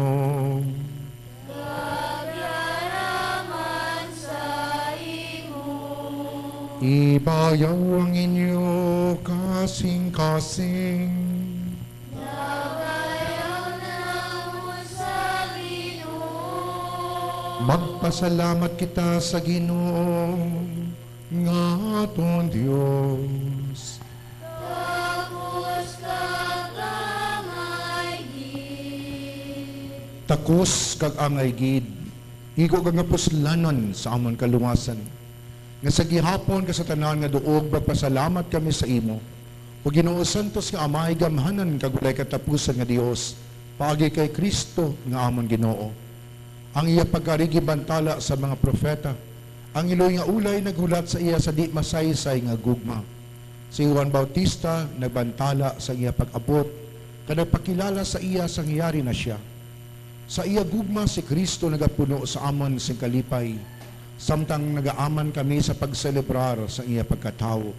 Kag yara man sa imo. Ibayaw ang inyo kasing-kasing. Ibayaw namon sa Ginoo. Magpasalamat kita sa Ginoo nga aton Dios. Takos kag angay gid. Takos kag angay gid, igo kag nga puslanon sa amon kaluwasan, nga sa gihapon kag sa tanan nga duog magpasalamat kami sa imo, O Ginoo, santos nga Amay, gamhanan kag walay katapusan nga Dios, paagi kay Cristo nga amon Ginoo. Ang iya pagkari ginbantala sa mga propeta, ang iloy nga ulay naghulat sa iya sa di masaysay nga gugma. Si Juan Bautista nagbantala sa iya pag-abot, kag nagpakilala sa iya sang yari na sia. Sa iya gugma si Cristo nagapuno sa amon sing kalipay, samtang nagaaman kami sa pagselebrar sa iya pagkatawo.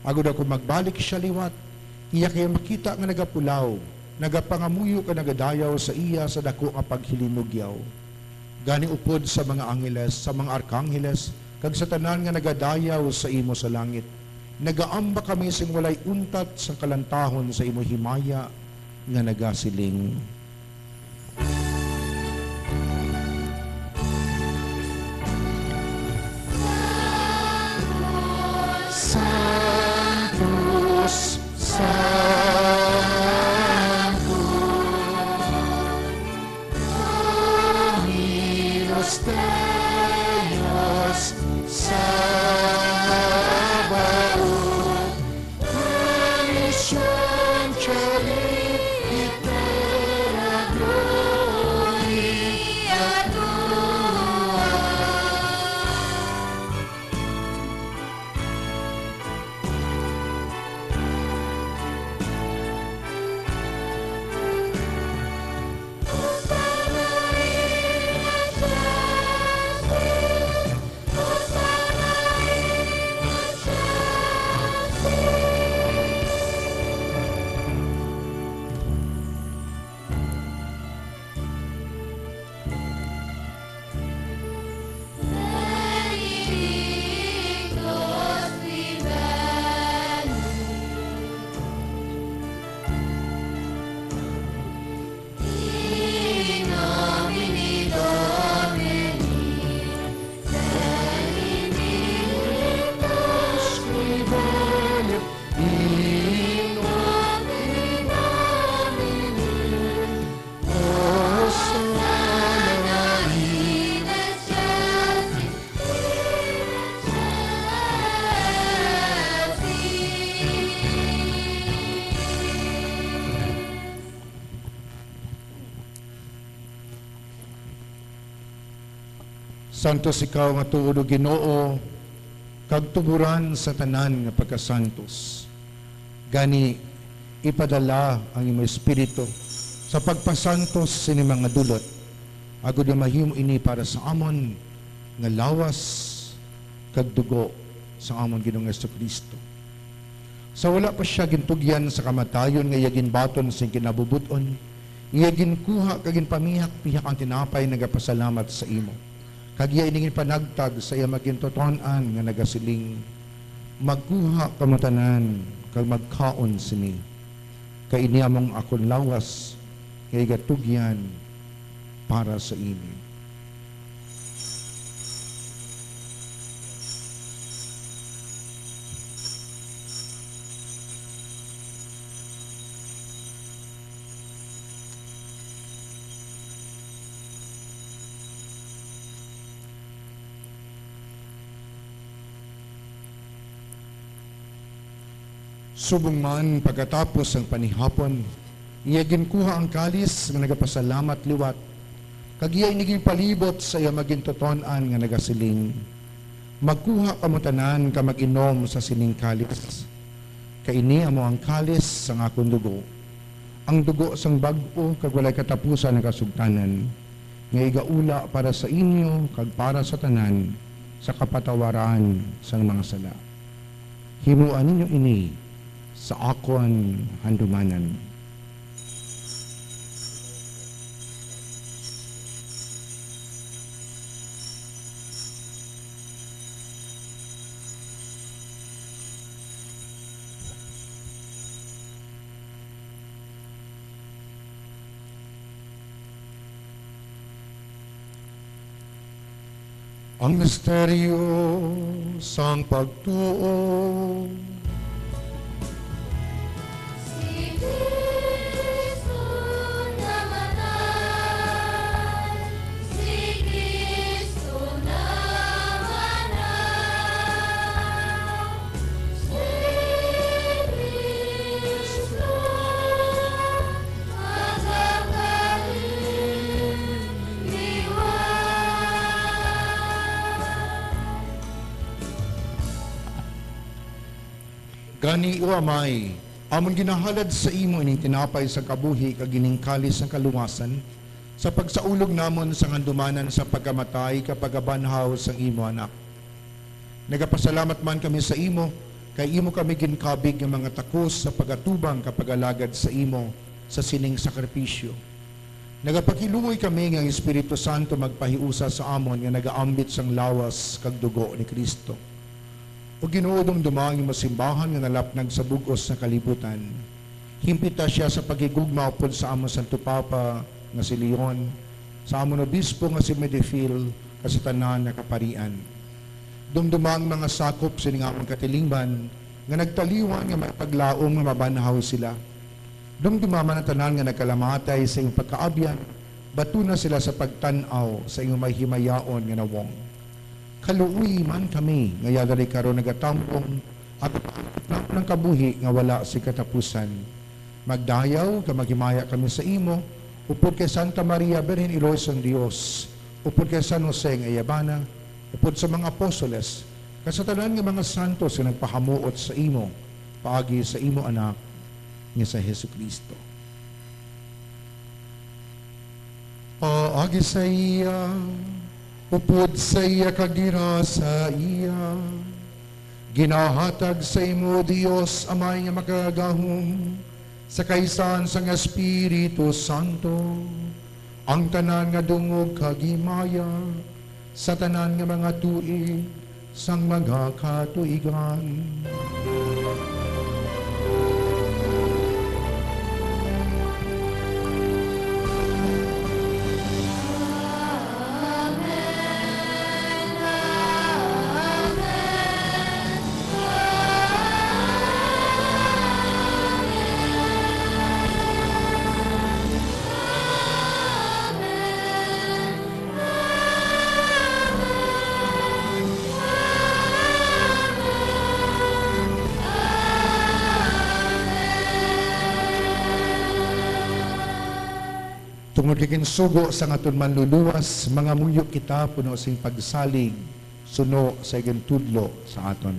Agod ako magbalik sia liwat, iya kay makita nga nagapulaw, nagapangamuyo kag nagadayaw sa iya sa daku nga paghilinugyaw. Gani upod sa mga angheles, sa mga arkangheles, kag sa tanan nga nagadayaw sa imo sa langit, nagaamba kami sing walay untat sang kalantahon sa imo himaya nga nagasiling. Santos, Santos, Dominus Deus Sabaoth, Bendición Chari Eterna Gloria Tua. Santos ikaw nga tuod, O Ginoo, kag tuboran sa tanan nga pagkasantos. Gani, ipadala ang imo Espiritu sa pagpasantos sini mga dulot, agod nga mahimo ini para sa amon nga lawas kag dugo sa amon Ginoong Jesu-Cristo. Sa wala pa sia gintugyan sa kamatayon nga iya ginbaton sing kinabubut-on, iya ginkuha kag ginpamihak-pihak ang tinapay, nagapasalamat sa imo, kag iya ini ginpanagtag sa iya magintuton-an nga nagasiling, "Magkuha kamo tanan kag magkaon sini, kay ini amo ang akon lawas nga igatugyan para sa inyo." Subong man, pagkatapos sang panihapon, iya ginkuha ang kalis nga nagapasalamat liwat, kag iya ini ginpalibot sa iya magintuton-an nga nagasiling, "Magkuha kamo tanan kag mag-inom sa sining kalis, kay ini amo ang kalis sang akon dugo, ang dugo sang bag-o kag walay katapusan nga kasugtanan, nga igaula para sa inyo kag para sa tanan sa kapatawaran sang mga sala. Himoa ninyo ini sa akon handumanan." Ang misteryo sang pagtuo. Si Cristo namatay, si Cristo namatay, si Cristo Gani, O Amay, amon ginahalad sa imo ining tinapay sang kabuhi kag ining kalis sang kaluwasan, sa pagsaulog namon sang handumanan sa pagkamatay kag pagkabanhaw sang imo Anak. Nagapasalamat man kami sa imo, kay imo kami ginkabig nga mga takos sa pag-atubang kag pag-alagad sa imo sa sining sakripisyo. Nagapakiluoy kami nga ang Espiritu Santo magpahiusa sa amon nga nagaambit sang lawas kag dugo ni Cristo. O Ginoo, dumduma ang imo simbahan nga nalapnag sa bug-os nga kalibutan. Himpita sia sa paghigugma upod sa amon Santo Papa nga si Leon, sa amon obispo nga si Medefil, kag sa tanan nga kaparian. Dumduma ang mga sakop sining amon katilingban nga nagtaliwan nga may paglaom nga mabanhaw sila. Dumduma man ang tanan nga nagkalamatay sa imo pagkaabyan, batuna sila sa pagtan-aw sa imo may himayaon nga nawong. Kaluoyi man kami nga yadali karon nagatambong, at ang kabuhi nga wala sing katapusan. Magdayaw kag maghimaya kami sa imo, upod kay Santa Maria, Birhen Iloy sang Dios, upod kay San Jose nga iya bana, upod sa mga apostoles, kag sa tanan nga mga santos nga nagpahamuot sa imo paagi sa imo Anak nga si Jesu-Cristo. Paagi sa iya, upod sa iya, kag dira sa iya, ginahatag sa imo, Dios Amay nga Makagagahom, sa kaisahan sang Espiritu Santo, ang tanan nga dungog kag himaya sa tanan nga mga tuig sang mga katuigan. Tungod kay ginsugo sang aton Manluluwas, mangamuyo kita puno sing pagsalig suno sa igintudlo sa aton.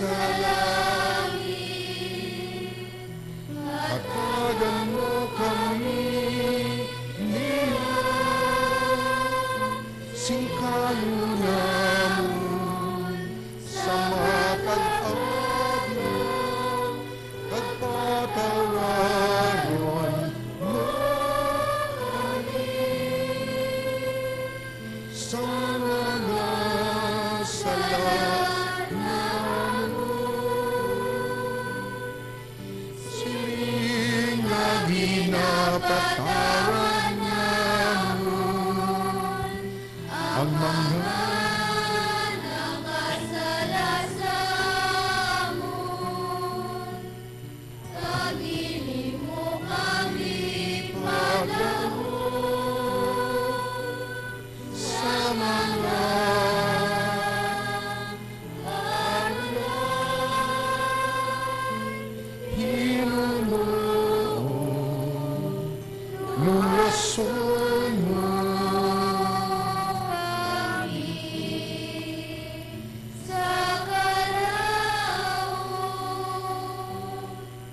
sa langit. Hatagan mo kami nila sing kayo namon sa matag adlaw, kag patawaron mo kami sa mga sala namon, siling nga ginapatawad namon ang mga nakasala sa amon. Kag dili mo kami paglaon sa mga panulay, hinunoon, luwason mo kami sa kalaut.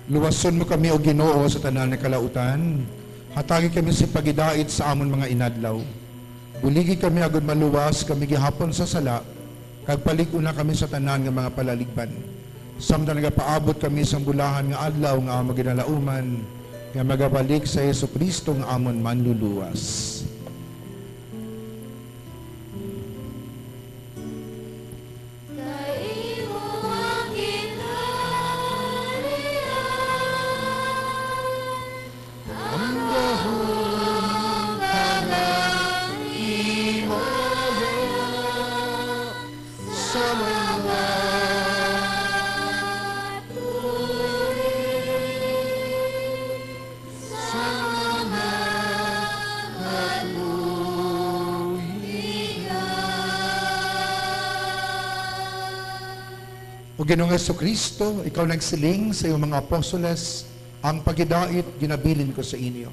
Luwason mo kami, O Ginoo, sa tanan nga kalautan. Hatagi kami sa pagidait sa amon mga inadlaw. Buligi kami agud maluwas kami gihapon sa sala, kag palig-una kami sa tanan nga mga palaligban, samtang nagapaabot kami sang bulahan nga adlaw nga amon ginalauman, nga magabalik si Jesu-Cristo nga amon Manluluwas. Kay imo ang ginharian, ang gahom, kag ang himaya sa mga tuig. Sa mga katuigan. O Ginoong Jesu-Cristo, ikaw nagsiling sa iyong mga apostoles, "Ang pagidait ginabilin ko sa inyo,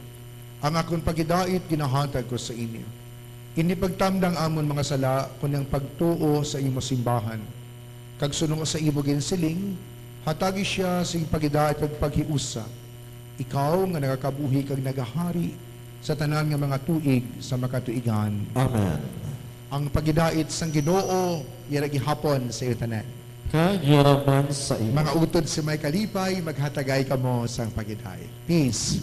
ang akon pagidait ginahatag ko sa inyo." Indi pagtamda ang amon mga sala, kundi ang pagtuo sa imo simbahan. Kag suno sa imo ginsiling, hatagi sia sing pagidait kag paghiusa, ikaw nga nagakabuhi kag nagahari sa tanan nga mga tuig sa makatuigan. Amen. Ang pagidait sang Ginoo yara gihapon sa iyo tanan. Kag yara man sa imo. Mga utod sa may kalipay, maghatagay kamo sang pagidait. Peace.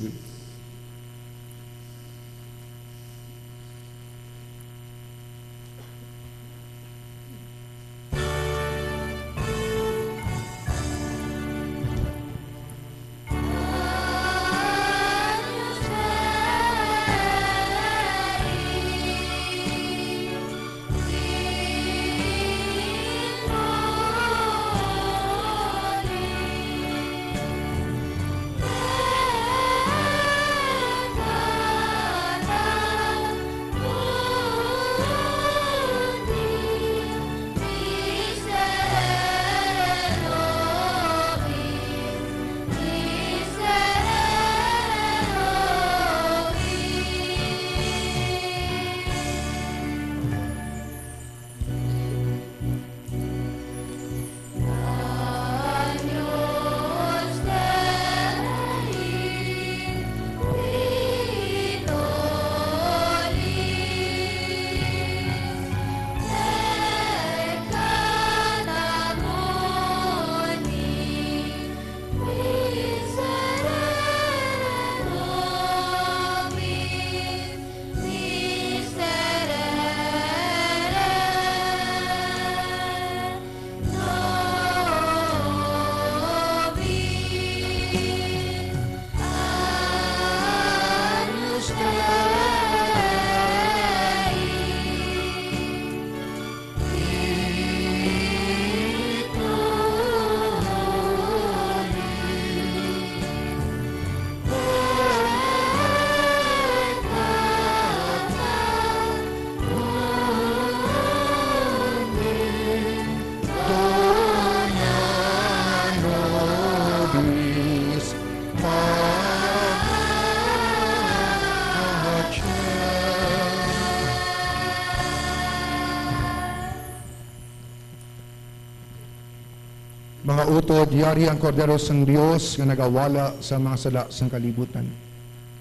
Mga utod, yari ang Kordero sang Dios nga nagawala sa mga sala sang kalibutan.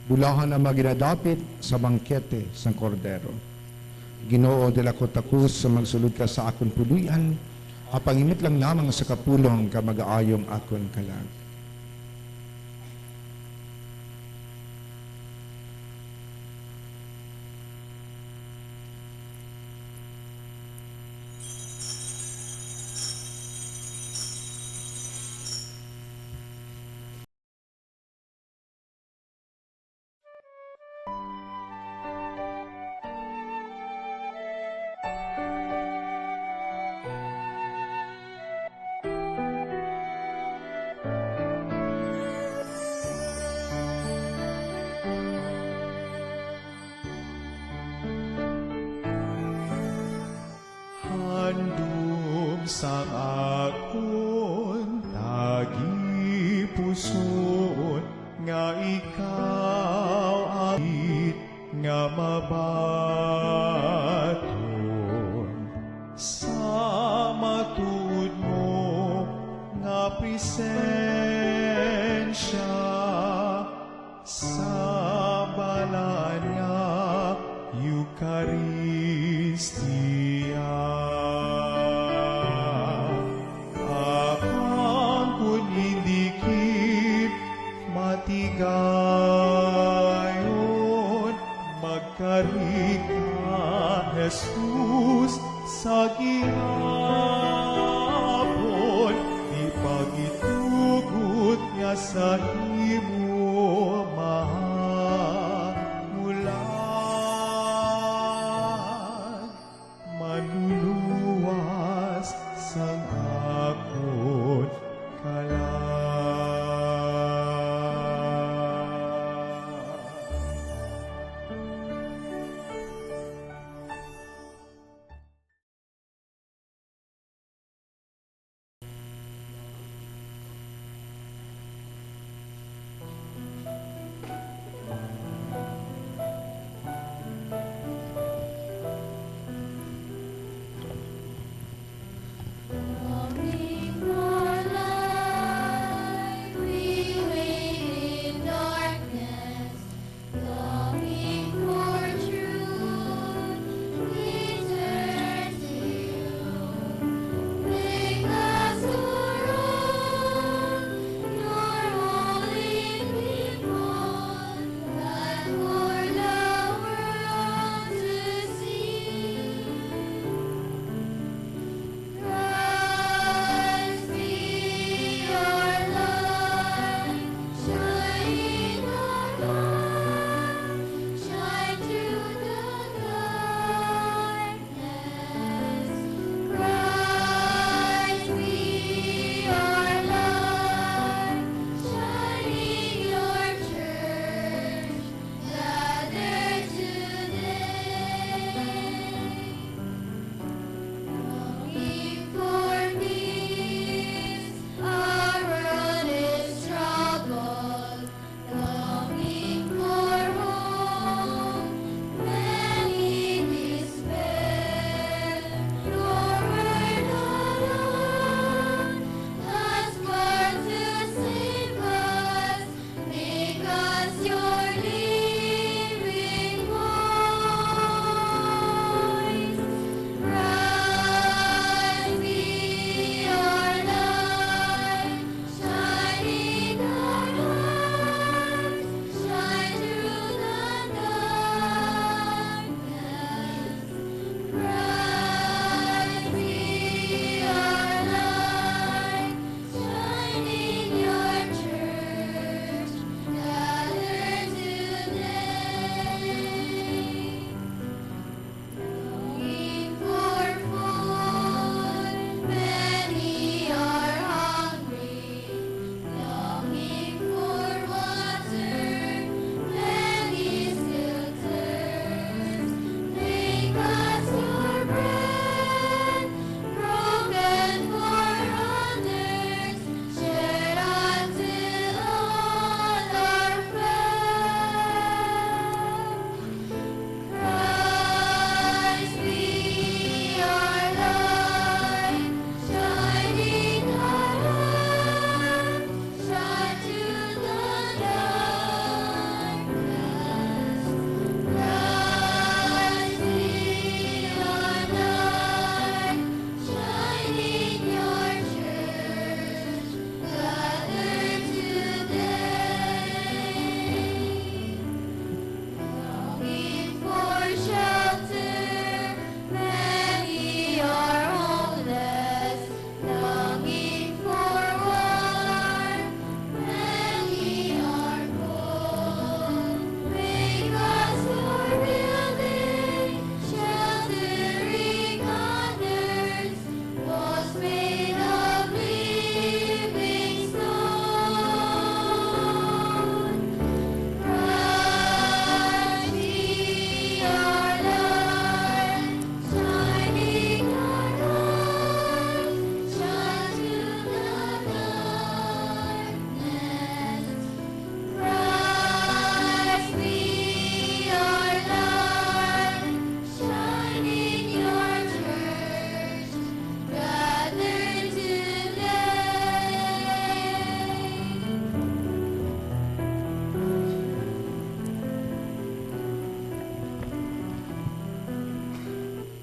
Bulahan ang mga ginadapit sa bangkete sang Kordero. Ginoo, dili ako takos sa magsulod ka sa akon puloy-an, apang himutlang lamang sa kapulong ka mag-aayong akon kalag. Handom sang akon tagipusoon nga ikaw ang nga mabaton sa matuod mo nga presensya. Sa balaan nga Eukaristia, apang kun indi gid matigayon, magkari ka, Jesus, sa gihapon, di pagitugot nga sa imo mahamulan, manluluwas sang akon kalag.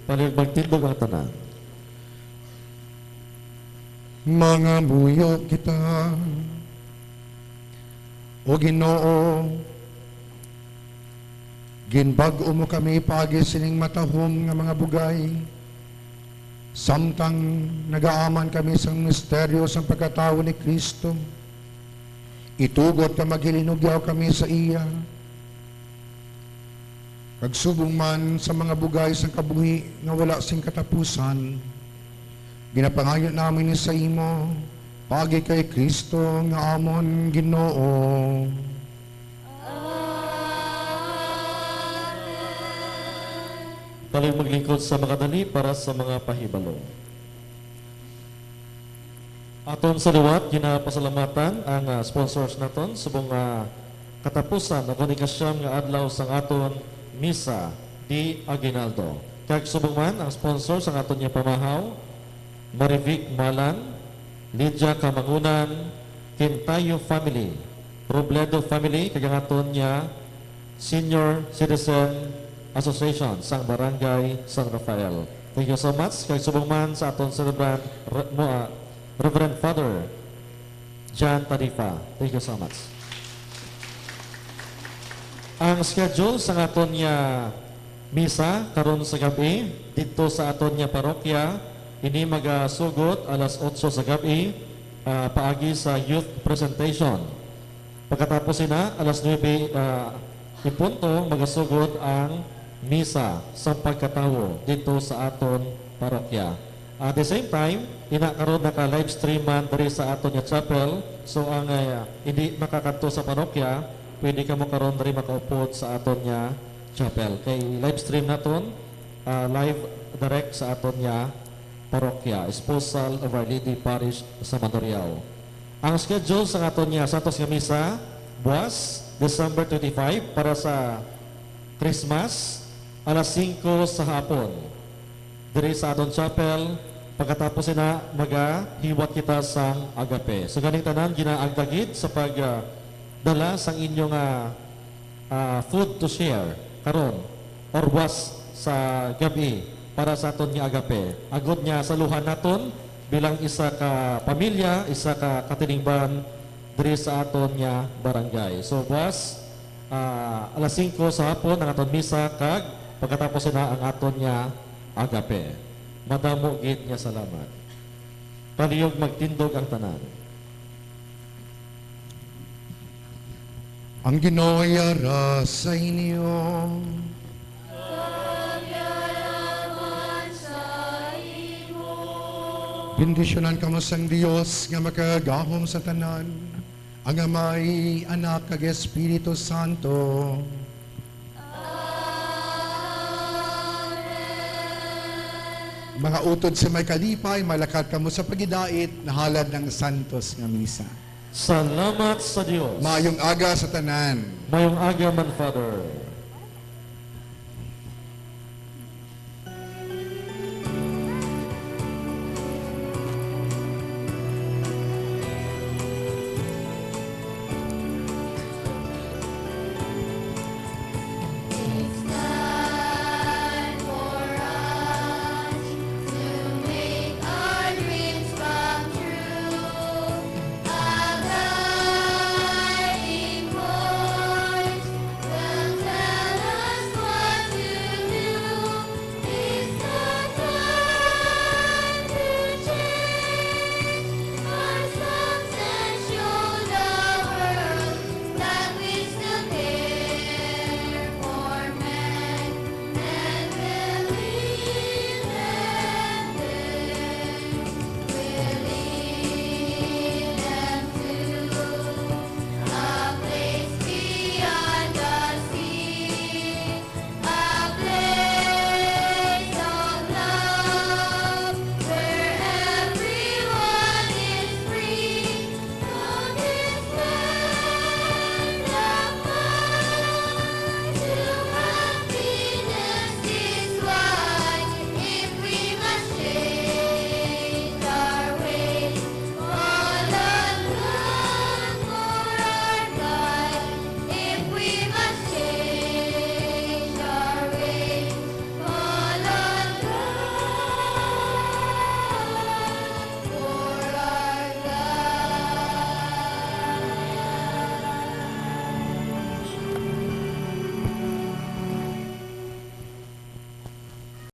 Palihog magtindog ang tanan. Mangamuyo kita. O Ginoo, ginbag-o mo kami paagi sining matahom nga mga bugay, samtang nagaaman kami sang misteryo sang pagkatawo ni Cristo. Itugot nga maghilinugyaw kami sa iya, kag subong man sa mga bugay sang kabuhi nga wala sing katapusan. Ginapangayo namin ini sa imo, paagi kay Cristo nga amon Ginoo. Palihog maglingkod sa makadali para sa mga pahibalo. Aton sa liwat, ginapasalamatan ang, ah, sponsors naton subong nga katapusan o kani kasyam nga adlaw sang aton Misa de Aguinaldo. Kag subong man ang sponsor sang aton nga pamahaw, Marivic Malan, Lydia Kamangunan, Quintayo family, Robledo family, kag ang aton nga Senior Citizen Association sang Barangay San Rafael. Thank you so much. Kag subong man sa aton celebrant, Re-, mo, ah, Reverend Father John Tarifa. Thank you so much. Ang schedule sa aton nga misa karon sa gab-i didto sa aton nga parokya, ini magasugot alas otso sa gab-i, ah, paagi sa youth presentation. Pagkatapos sina, alas nuebe, ah, en punto, magasugod ang misa sa pagkatawo didto sa aton parokya. At the same time, ina karon naka-live stream man diri sa aton nga chapel. So, ang, ah, hindi makakadto sa parokya, pwede kamo karon diri makaupod sa aton nga chapel. Kay live stream naton, ah, live direct sa aton nga parokya, Esposal of Our Lady Parish sa Mandurriao. Ang schedule sa aton nga Santos nga Misa, buwas, December twenty-five, para sa Christmas, alas singko sa hapon. Diri sa aton chapel, pagkatapos sina, magahiwat kita sang agape. So, ganing tanan, ginaagda gid sa pag, ah, dala sang inyong, ah, ah, food to share karon or buwas sa gab-i para sa aton nga agape. Agod nga saluhan naton bilang isa ka pamilya, isa ka katilingban diri sa aton nga barangay. So, buwas, ah, alas singko sa hapon ang aton misa, kag pagkatapos na ang aton nga agape. Madamo gid nga salamat. Palihog magtindog ang tanan. Ang Ginoo yara sa inyo. Bendisyonan kamo sang Dios nga makagagahom sa tanan, ang Amay, Anak, kag Espiritu Santo. Mga utod sa may kalipay, malakat kamo sa pagidait, nahalad ng santos nga misa. Salamat sa Dios. Maayong aga sa tanan. Mayong aga man, Father.